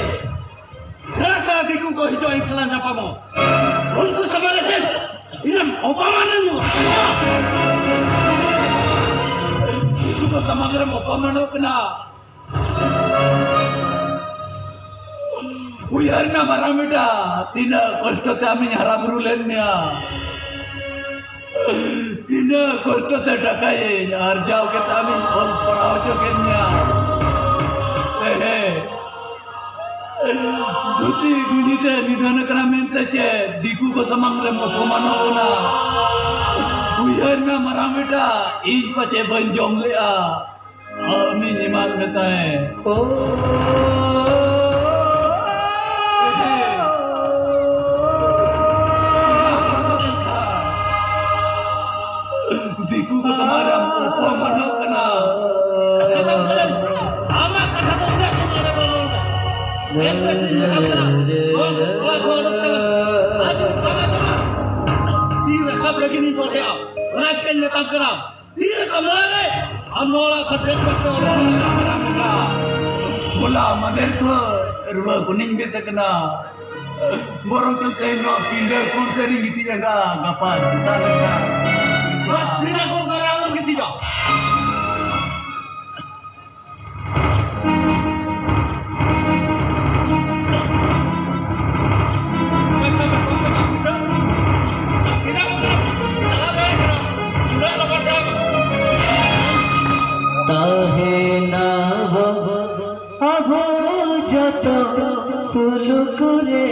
ᱥᱮᱬᱟ ᱥᱮᱬᱟ ᱫᱤᱠᱩ ᱠᱚ ᱦᱤᱡᱩᱜᱼᱟ, ᱤᱧ ᱥᱟᱞᱟᱜ ᱧᱟᱯᱟᱢᱚᱜ᱾ ᱩᱱᱠᱩ ᱥᱟᱢᱟᱝ ᱨᱮ ᱪᱮᱫ ᱤᱧᱮᱢ ᱚᱯᱚᱢᱟᱱ ᱤᱧᱟ? ᱫᱤᱠᱩ ᱠᱚ ᱥᱟᱢᱟᱝ ᱨᱮᱢ ᱚᱯᱚᱢᱟᱱᱚᱜ ᱠᱟᱱᱟ᱾ ᱩᱭᱦᱟᱹᱨ ᱢᱮ ᱢᱟᱨᱟᱝ ᱵᱮᱴᱟ, ᱛᱤᱱᱟᱹᱜ ᱠᱚᱥᱴᱚ ᱛᱮ ᱟᱢᱤᱧ ᱦᱟᱨᱟ ᱵᱩᱨᱩ ᱞᱮᱫ ᱢᱮᱭᱟ, ᱛᱤᱱᱟᱹᱜ ᱠᱚᱥᱴᱚ ᱛᱮ ᱴᱟᱠᱟᱭᱟᱹᱧ ᱟᱨᱡᱟᱣ ᱠᱟᱛᱮ ᱟᱢᱤᱧ ᱚᱞ ᱯᱟᱲᱦᱟᱣ ᱦᱚᱪᱚ ᱠᱮᱫ ᱢᱮᱭᱟ᱾ ᱮᱦᱮ, ᱫᱷᱩᱛᱤ ᱜᱩᱸᱡᱤ ᱛᱮ ᱱᱤᱫᱷᱟᱹᱱ ᱠᱟᱱᱟ ᱢᱮᱱᱛᱮ ᱪᱮᱫ ᱫᱤᱠᱩ ᱠᱚ ᱥᱟᱢᱟᱝ ᱨᱮᱢ ᱚᱯᱚᱢᱟᱱᱚᱜ ᱠᱟᱱᱟ? ᱩᱭᱦᱟᱹᱨ ᱢᱮ ᱢᱟᱨᱟᱝ ᱵᱮᱴᱟ, ᱤᱧ ᱯᱟᱪᱮ ᱵᱟᱹᱧ ᱡᱚᱢ ᱞᱮᱜᱼᱟ᱾ ᱟᱢᱤᱧ ᱮᱢᱟᱫ ᱢᱮ ᱛᱟᱦᱮᱸ᱾ ᱳ᱾ ᱫᱤᱠᱩ ᱠᱚ ᱛᱟᱞᱟᱨᱮ ᱟᱢ ᱚᱯᱚᱢᱟᱱᱚᱜ ᱠᱟᱱᱟ᱾ ᱟᱢᱟᱜ ᱠᱟᱛᱷᱟ ᱫᱚ ᱩᱱᱟᱹᱜ ᱜᱮ ᱱᱚᱰᱮ ᱵᱚᱱ ᱨᱚᱲ ᱮᱫᱟ᱾ ᱵᱮᱥ ᱵᱮᱥ ᱤᱧ ᱢᱮᱛᱟᱢ ᱠᱟᱱᱟ᱾ ᱱᱚᱣᱟ ᱠᱚ ᱚᱰᱚᱠ ᱠᱟᱱᱟ᱾ ᱟᱨ ᱡᱩᱫᱤ ᱵᱟᱢ ᱟᱸᱡᱚᱢᱟ, ᱛᱤ ᱨᱟᱠᱟᱵ ᱞᱟᱹᱜᱤᱫ ᱤᱧ ᱵᱚᱲᱦᱮᱜᱼᱟ᱾ ᱚᱱᱟ ᱪᱤᱠᱟᱹᱧ ᱢᱮᱛᱟᱢ ᱠᱟᱱᱟ᱾ ᱛᱤ ᱨᱟᱠᱟᱵ ᱢᱟᱲᱟᱝ ᱨᱮ ᱟᱢ ᱱᱚᱣᱟ ᱚᱲᱟᱜ ᱠᱷᱚᱱ ᱵᱮᱥ ᱵᱮᱥ ᱛᱮ ᱚᱰᱚᱠ ᱢᱮ᱾ ᱦᱚᱞᱟ ᱢᱟᱫᱷᱮᱨ ᱠᱷᱚᱱ ᱨᱩᱣᱟᱹ ᱠᱷᱚᱱᱤᱧ ᱵᱮᱥ ᱟᱠᱟᱱᱟ᱾ ᱵᱚᱨᱚᱝ ᱪᱚ ᱛᱮᱦᱮᱧ ᱱᱚᱣᱟ ᱯᱤᱸᱰᱟᱹ ᱠᱚᱬ ᱥᱮᱫ ᱨᱤᱧ ᱜᱤᱛᱤᱡ ᱟᱠᱟᱱᱟ, ᱜᱟᱯᱟ ᱥᱮᱛᱟᱜ ᱞᱮᱱᱠᱷᱟᱱ᱾ ᱱᱚᱣᱟ ᱯᱤᱸᱰᱟᱹ ᱠᱚᱬ ᱠᱚᱨᱮ ᱟᱞᱚᱢ ᱜᱤᱛᱤᱡᱟ᱾ ᱥᱩᱞᱩᱠ ᱨᱮ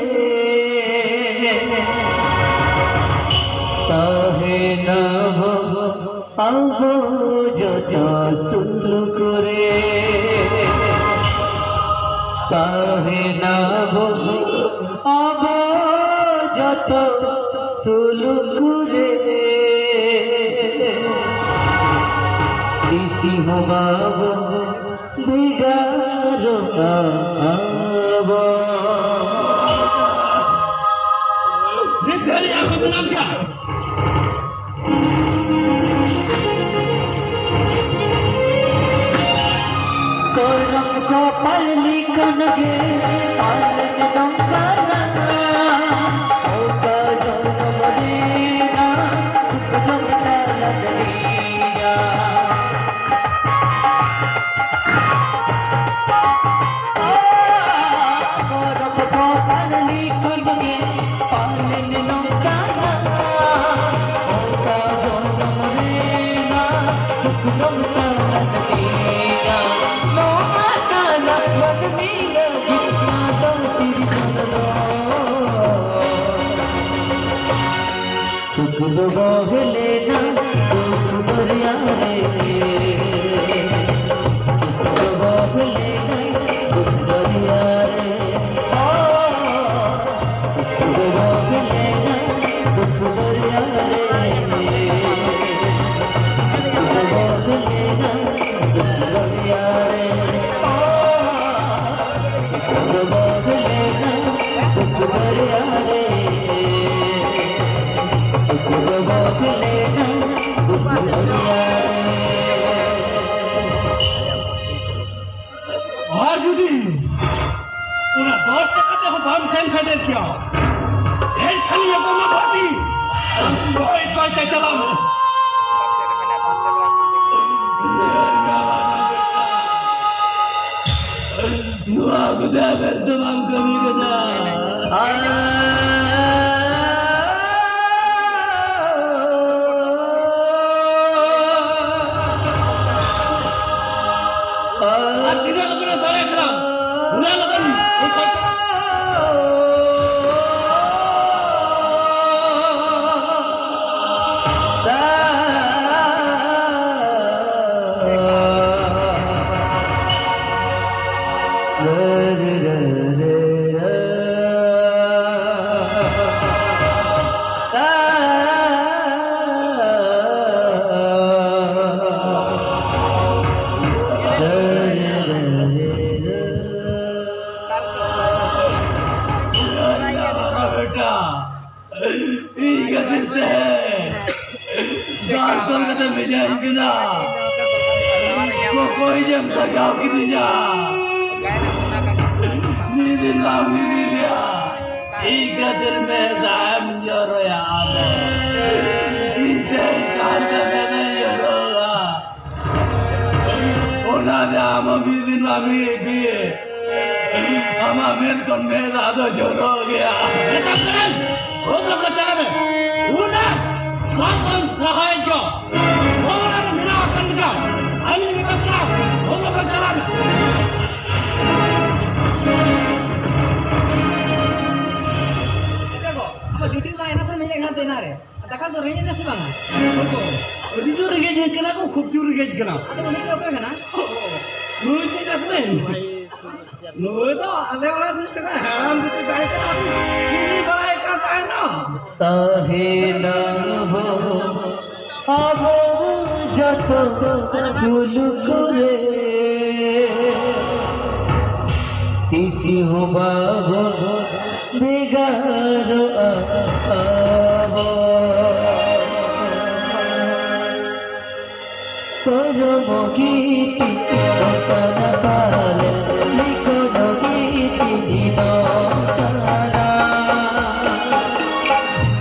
ᱛᱟᱦᱮᱱᱟ ᱵᱚ ᱟᱵᱚ ᱡᱚᱛᱚ ᱥᱩᱞᱩᱠ ᱨᱮ ᱛᱟᱦᱮᱱᱟ ᱵᱚ ᱟᱵᱚ ᱡᱚᱛᱚ ᱥᱩᱞᱩᱠ ᱨᱮ ᱛᱤᱥ ᱦᱚᱸ ᱵᱟᱵᱚ ᱵᱷᱮᱜᱟᱨᱚᱜᱼᱟ ᱟᱵᱚ᱾ ᱱᱤᱛ ᱫᱷᱟᱹᱨᱤᱡ ᱟᱵᱚ ᱢᱮᱱᱟᱜ ᱜᱮᱭᱟ᱾ ᱠᱚᱨᱚᱢ ᱠᱚ ᱯᱟᱞᱱᱤ ᱠᱷᱚᱱ ᱜᱮ ᱯᱟᱞᱮᱱ ᱱᱚᱝᱠᱟᱱᱟ᱾ ᱚᱠᱟ ᱡᱚᱱᱚᱢ ᱨᱮᱱᱟᱜ ᱫᱩᱠ ᱫᱚᱢ ᱪᱟᱞᱟᱜ ᱞᱤᱭᱟ᱾ ᱥᱩᱠ ᱫᱚ ᱵᱚᱦᱮᱞᱮᱱᱟ ᱫᱩᱠ ᱫᱚᱨᱭᱟ ᱨᱮ, ᱥᱩᱠ ᱫᱚ ᱵᱚᱦᱮᱞᱮᱱᱟ ᱫᱩᱠ ᱫᱚᱨᱭᱟ ᱨᱮ, ᱚ, ᱥᱩᱠ ᱫᱚ ᱵᱚᱦᱮᱞᱮᱱᱟ ᱫᱩᱠ ᱫᱚᱨᱭᱟ ᱨᱮ, ᱥᱩᱠ ᱫᱚ ᱵᱚᱦᱮᱞᱮᱱᱟ ᱫᱩᱠ ᱫᱚᱨᱭᱟ ᱨᱮ, ᱚ, ᱥᱩᱠ ᱫᱚ ᱵᱚᱦᱮᱞᱮᱱᱟ ᱫᱩᱠ ᱫᱚᱨᱭᱟ ᱨᱮ, ᱥᱩᱠ ᱫᱚ ᱵᱚᱦᱮᱞᱮᱱᱟ ᱫᱩᱠ ᱫᱚᱨᱭᱟ ᱨᱮ᱾ ᱟᱨ ᱡᱩᱫᱤ ᱚᱱᱟ ᱫᱚᱥ ᱴᱟᱠᱟ ᱛᱮᱦᱚᱸ ᱵᱟᱢ ᱥᱮᱱ ᱥᱮᱴᱮᱨ ᱠᱮᱭᱟ, ᱮᱱᱠᱷᱟᱱ ᱤᱧ ᱮᱢᱟᱢᱟ ᱵᱷᱟᱹᱴᱤ᱾ ᱠᱚᱭ ᱠᱚᱭ ᱛᱮ ᱪᱟᱞᱟᱣ ᱢᱮ᱾ ᱱᱚᱣᱟ ᱠᱚᱫᱚ ᱟᱵᱮᱱ ᱫᱚ ᱵᱟᱢ ᱠᱟᱹᱢᱤ ᱠᱟᱫᱟ᱾ ᱟᱨ ᱛᱤᱱᱟᱹᱜ ᱞᱚᱜᱚᱱ ᱮᱢ ᱫᱟᱲᱮᱭᱟᱜ ᱠᱟᱱᱟ? ᱵᱮᱴᱟ, ᱤᱧ ᱠᱷᱟᱹᱛᱤᱨ ᱛᱮ ᱫᱟᱞ ᱛᱚᱞ ᱠᱟᱛᱮ ᱵᱷᱮᱡᱟᱭᱤᱧ ᱠᱟᱱᱟ᱾ ᱚᱠᱚᱭ ᱡᱮᱢ ᱥᱟᱡᱟᱣ ᱠᱤᱫᱤᱧᱟ᱾ ᱢᱤᱫ ᱫᱤᱱ ᱵᱟᱝ ᱢᱤᱫ ᱫᱤᱱ ᱨᱮᱭᱟᱜ ᱤᱧ ᱠᱷᱟᱹᱛᱤᱨ ᱢᱮ ᱫᱟᱜ ᱮᱢ ᱡᱚᱨᱚᱭᱟ ᱟᱢ᱾ ᱤᱧ ᱛᱮ ᱡᱟᱦᱟᱸ ᱞᱮᱠᱟ ᱢᱮᱫ ᱮ ᱡᱚᱨᱚᱜᱼᱟ᱾ ᱚᱱᱟ ᱫᱚ ᱟᱢ ᱢᱤᱫ ᱫᱤᱱ ᱵᱟᱝ ᱢᱤᱫ ᱫᱤᱱ ᱟᱢᱟᱜ ᱢᱮᱫ ᱠᱷᱚᱱ ᱢᱮᱫ ᱫᱟᱜ ᱫᱚ ᱡᱚᱨᱚᱜ ᱜᱮᱭᱟ᱾ ᱢᱮᱛᱟᱢ ᱠᱟᱹᱱᱟᱹᱧ, ᱦᱳᱢ ᱞᱚᱠ ᱨᱮ ᱪᱟᱞᱟᱜ ᱢᱮ᱾ ᱩᱱᱟᱹᱜ ᱱᱚᱣᱟ ᱠᱷᱚᱱ ᱥᱟᱦᱟ ᱦᱚᱪᱚ᱾ ᱦᱳᱢ ᱞᱚᱠ ᱨᱮ ᱢᱮᱱᱟᱜ ᱟᱠᱟᱫ ᱢᱮᱭᱟ᱾ ᱟᱢᱤᱧ ᱢᱮᱛᱟᱢ ᱠᱟᱱᱟ, ᱦᱳᱢ ᱞᱚᱠ ᱨᱮ ᱪᱟᱞᱟᱜ ᱢᱮ᱾ ᱪᱤᱠᱟᱹ ᱜᱚ? ᱟᱢᱟᱜ ᱡᱩᱴᱤ ᱢᱟ ᱮᱱᱟ ᱠᱷᱚᱱ ᱢᱮᱱᱟᱜ ᱠᱟᱱ ᱛᱟᱦᱮᱱᱟ ᱨᱮ᱾ ᱫᱟᱠᱟ ᱫᱚ ᱨᱮᱸᱜᱮᱡ ᱮᱱᱟ ᱥᱮ ᱵᱟᱝᱟ? ᱟᱹᱰᱤ ᱡᱳᱨ ᱨᱮᱸᱜᱮᱡ ᱠᱟᱱᱟ ᱠᱚ, ᱠᱷᱩᱵ ᱡᱳᱨ ᱨᱮᱸᱜᱮᱡ ᱠᱟᱱᱟ᱾ ᱟᱫᱚ ᱩᱱᱤ ᱫᱚ ᱚᱠᱚᱭ ᱠᱟᱱᱟ? ᱱᱩᱭ ᱪᱮᱫ ᱠᱟᱱᱟᱭ? ᱱᱩᱭ ᱫᱚ ᱟᱞᱮ ᱚᱲᱟᱜ ᱨᱤᱱᱤᱡ ᱠᱟᱱᱟᱭ, ᱦᱟᱲᱟᱢ ᱵᱩᱰᱷᱤ ᱛᱟᱦᱮᱸ ᱠᱟᱱᱟ, ᱪᱤᱞᱤ ᱵᱟᱲᱟᱭ ᱠᱟᱱ ᱛᱟᱦᱮᱱᱟ᱾ ᱛᱟᱦᱮᱱᱟ ᱦᱳ ᱟᱵᱚ ᱡᱚᱛᱚ ᱥᱩᱞᱩᱠ ᱨᱮ, ᱛᱤᱥ ᱦᱚᱸ ᱵᱟᱵᱚ ᱵᱷᱮᱜᱟᱨᱚᱜᱼᱟ ᱟᱵᱚ᱾ ᱠᱚᱨᱢᱚ ᱜᱤᱛᱤ ᱚᱠᱟᱱᱟ ᱯᱟᱞᱮ, ᱞᱤᱠᱷᱚᱱ ᱜᱤᱛᱤ ᱫᱤᱱᱚ ᱠᱟᱱᱟ᱾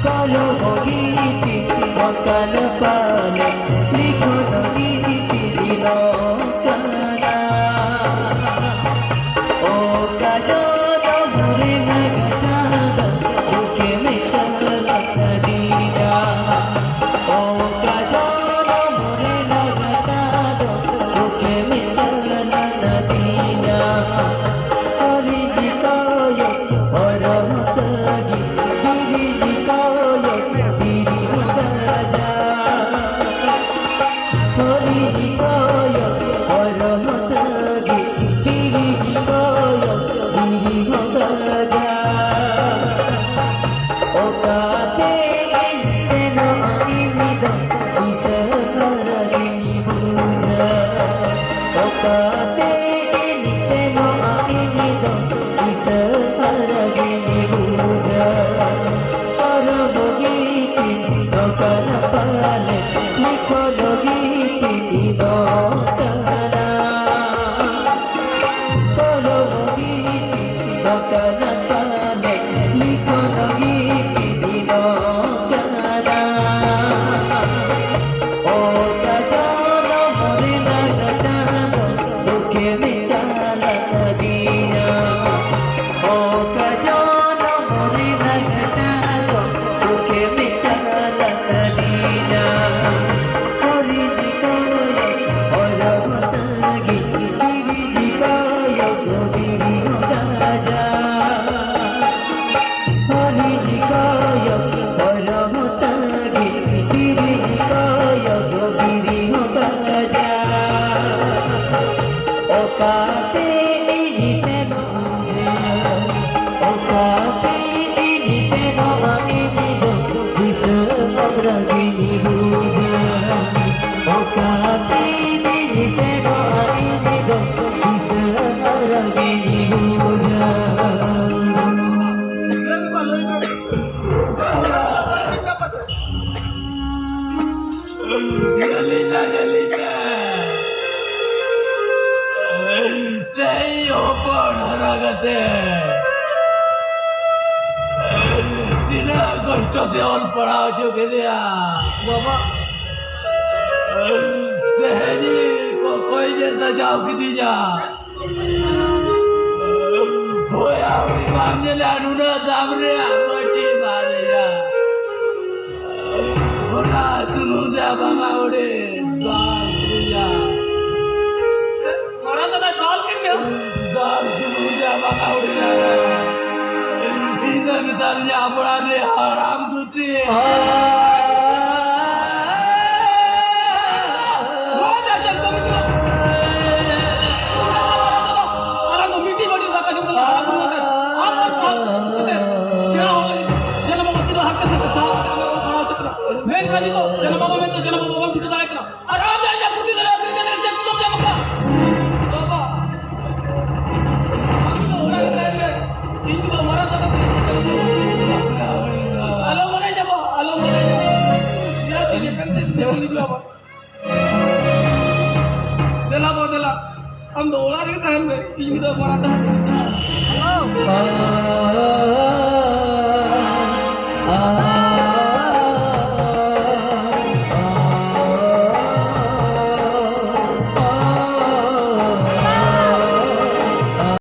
ᱠᱚᱨᱢᱚ ᱜᱤᱛᱤ ᱚᱠᱟᱱᱟ ᱯᱟᱞᱮ, ᱞᱤᱠᱷᱚᱱ ᱜᱤᱛᱤ ᱫᱤᱱᱚ ᱠᱟᱱᱟ᱾ ᱚᱠᱟ ᱡᱚᱱᱚᱢ ᱨᱮᱱᱟᱜ ᱪᱟᱸᱫᱚ ᱵᱩᱠᱮ ᱢᱮᱥᱟᱞ ᱟᱠᱟᱫᱤᱧᱟ᱾ ᱚᱠᱟ ᱡᱚᱱᱚᱢ ᱨᱮᱱᱟᱜ ᱪᱟᱸᱫᱚ ᱵᱩᱠᱮ ᱥᱮᱫ ᱤᱧ ᱥᱮᱱᱚᱜᱼᱟ ᱤᱧ ᱫᱚ ᱫᱤᱥᱟᱹ ᱟᱨ ᱜᱤᱧ ᱵᱩᱡᱟ᱾ ᱯᱟᱨᱚᱢ ᱜᱤᱛᱤᱡ ᱫᱚ ᱠᱟᱱᱟ ᱯᱟᱞᱮ ᱞᱤᱠᱷᱚᱱ ᱜᱤᱛᱤᱡ ᱫᱚ ᱠᱟᱱᱟ᱾ ᱯᱟᱨᱚᱢ ᱜᱤᱛᱤᱡ ᱫᱚ ᱠᱟᱱᱟ ᱯᱟᱞᱮ ᱞᱤᱠᱷᱚᱱ ᱜᱤᱛᱤᱡ ᱫᱚ ᱠᱟᱱᱟ᱾ ᱚᱠᱟ ᱡᱚᱱᱚᱢ ᱨᱮᱱᱟᱜ ᱪᱟᱸᱫᱚ ᱫᱩᱠᱮᱢ ᱪᱟᱞ ᱟᱠᱟᱫᱤᱧᱟ᱾ ᱚᱠᱟ ᱡᱚᱱᱚᱢ ᱨᱮᱱᱟᱜ ᱪᱟᱸᱫᱚ ᱫᱩᱠᱮᱢ ᱪᱟᱞ ᱟᱠᱟᱫᱤᱧᱟ᱾ ᱦᱚᱨᱤᱧ ᱠᱚᱭᱚᱜ ᱦᱚᱨ ᱦᱚᱸ ᱥᱟᱺᱜᱤᱧ, ᱫᱷᱤᱨᱤᱧ ᱠᱚᱭᱚᱜ ᱫᱷᱤᱨᱤ ᱦᱚᱸ ᱜᱟᱡᱟᱲ᱾ ᱦᱚᱨᱤᱧ ᱠᱚᱭᱚᱜ ᱦᱚᱨ ᱦᱚᱸ ᱥᱟᱺᱜᱤᱧ, ᱫᱷᱤᱨᱤᱧ ᱠᱚᱭᱚᱜ ᱫᱷᱤᱨᱤ ᱦᱚᱸ ᱜᱟᱡᱟᱲ᱾ ᱚᱠᱟ ᱥᱮᱫ ᱤᱧ ᱥᱮᱱᱚᱜᱼᱟ, ᱚᱠᱟ ᱥᱮᱫ ᱤᱧ ᱥᱮᱱᱚᱜᱼᱟ, ᱤᱧ ᱫᱚ ᱫᱤᱥᱟᱹ ᱦᱚᱨ ᱜᱤᱧ ᱵᱩᱡᱟ᱾ ᱚᱠᱟ ᱥᱮᱫ ᱤᱧ ᱥᱮᱱᱚᱜᱼᱟ, ᱤᱧ ᱫᱚ ᱫᱤᱥᱟᱹ ᱦᱚᱨ ᱜᱤᱧ ᱵᱩᱡᱟ᱾ ᱞᱟᱹᱭ ᱢᱮ, ᱢᱟ ᱞᱟᱹᱭ ᱢᱮ᱾ ᱧᱮᱞᱤᱧ ᱢᱮ, ᱧᱮᱞᱤᱧ ᱢᱮ᱾ ᱛᱮᱦᱮᱧ ᱦᱚᱯᱚᱱ ᱦᱟᱨᱟ ᱠᱟᱛᱮ ᱛᱤᱱᱟᱹᱜ ᱠᱚᱥᱴᱚ ᱛᱮ ᱚᱞ ᱯᱟᱲᱦᱟᱣ ᱦᱚᱪᱚ ᱠᱮᱫᱮᱭᱟ ᱵᱟᱵᱟ᱾ ᱛᱮᱦᱮᱧ ᱠᱚᱠᱚᱭ ᱡᱮ ᱥᱟᱡᱟᱣ ᱠᱤᱫᱤᱧᱟ᱾ ᱦᱳᱭ, ᱟᱢ ᱵᱟᱢ ᱧᱮᱞᱟ ᱱᱩᱱᱟᱹᱜ ᱫᱟᱢ ᱨᱮᱭᱟᱜ ᱯᱟᱹᱴᱤ ᱢᱟᱨᱮᱭᱟ᱾ ᱚᱱᱟ ᱥᱩᱱᱩᱢ ᱫᱟᱜ ᱵᱟᱝᱟ ᱚᱲᱮ ᱵᱟᱝ ᱦᱩᱭᱟ᱾ ᱢᱟᱨᱟᱝ ᱫᱟᱫᱟ ᱫᱟᱞ ᱠᱮᱫ ᱢᱮᱭᱟ᱾ ᱫᱟᱞ ᱥᱩᱱᱩᱢ ᱫᱟᱜ ᱵᱟᱝᱟ ᱚᱲᱮ᱾ ᱤᱧ ᱫᱚ ᱢᱮᱛᱟᱫᱤᱧᱟ ᱟᱵᱲᱟ ᱨᱮ ᱦᱟᱲᱟᱢ ᱫᱩᱛᱤ᱾ ᱱᱚᱣᱟ ᱫᱚ ᱟᱸᱡᱚᱢ ᱠᱟᱹᱢᱤ ᱠᱟᱱᱟ᱾ ᱢᱟᱨᱟᱝ ᱫᱚ ᱢᱤᱫᱴᱤᱡ ᱵᱟᱹᱴᱤ ᱫᱟᱠᱟ ᱡᱚᱢ ᱠᱟᱛᱮ ᱦᱟᱲᱟᱢ ᱵᱩᱨᱩ ᱠᱟᱛᱮ ᱟᱢ ᱟᱨ ᱠᱷᱟᱥ ᱠᱟᱛᱮ ᱯᱮᱲᱟ ᱦᱚᱲ ᱞᱟᱹᱜᱤᱫ ᱡᱮᱱᱚ ᱵᱟᱵᱟ ᱛᱤᱱᱟᱹᱜ ᱦᱟᱨᱠᱮᱛ ᱥᱟᱛᱮ ᱥᱟᱦᱟᱣ ᱠᱟᱛᱮ ᱟᱢᱮ ᱚᱞ ᱯᱟᱲᱦᱟᱣ ᱦᱚᱪᱚ ᱠᱮᱫᱟ᱾ ᱢᱮᱱᱠᱷᱟᱱ ᱱᱤᱛᱚᱜ ᱡᱮᱱᱚ ᱵᱟᱵᱟ ᱢᱮᱱᱛᱮ ᱡᱮᱱᱚ ᱵᱟᱵᱟ ᱵᱟᱢ ᱴᱷᱤᱠᱟᱹ ᱫᱟᱲᱮᱭᱟᱜ ᱠᱟᱱᱟ᱾ ᱟᱨ ᱟᱢ ᱫᱚ ᱤᱧᱟᱜ ᱵᱩᱫᱷᱤ ᱫᱟᱲᱮ ᱟᱹᱠᱷᱨᱤᱧ ᱠᱟᱛᱮ ᱪᱮᱫ ᱠᱚᱫᱚᱢ ᱧᱟᱢ ᱟᱠᱟᱫ? ᱟᱢ ᱫᱚ ᱚᱲᱟᱜ ᱨᱮᱜᱮ ᱛᱟᱦᱮᱱ ᱢᱮ, ᱤᱧ ᱢᱤᱫ ᱫᱷᱟᱣ ᱵᱟᱨᱟ ᱛᱟᱦᱮᱱ᱾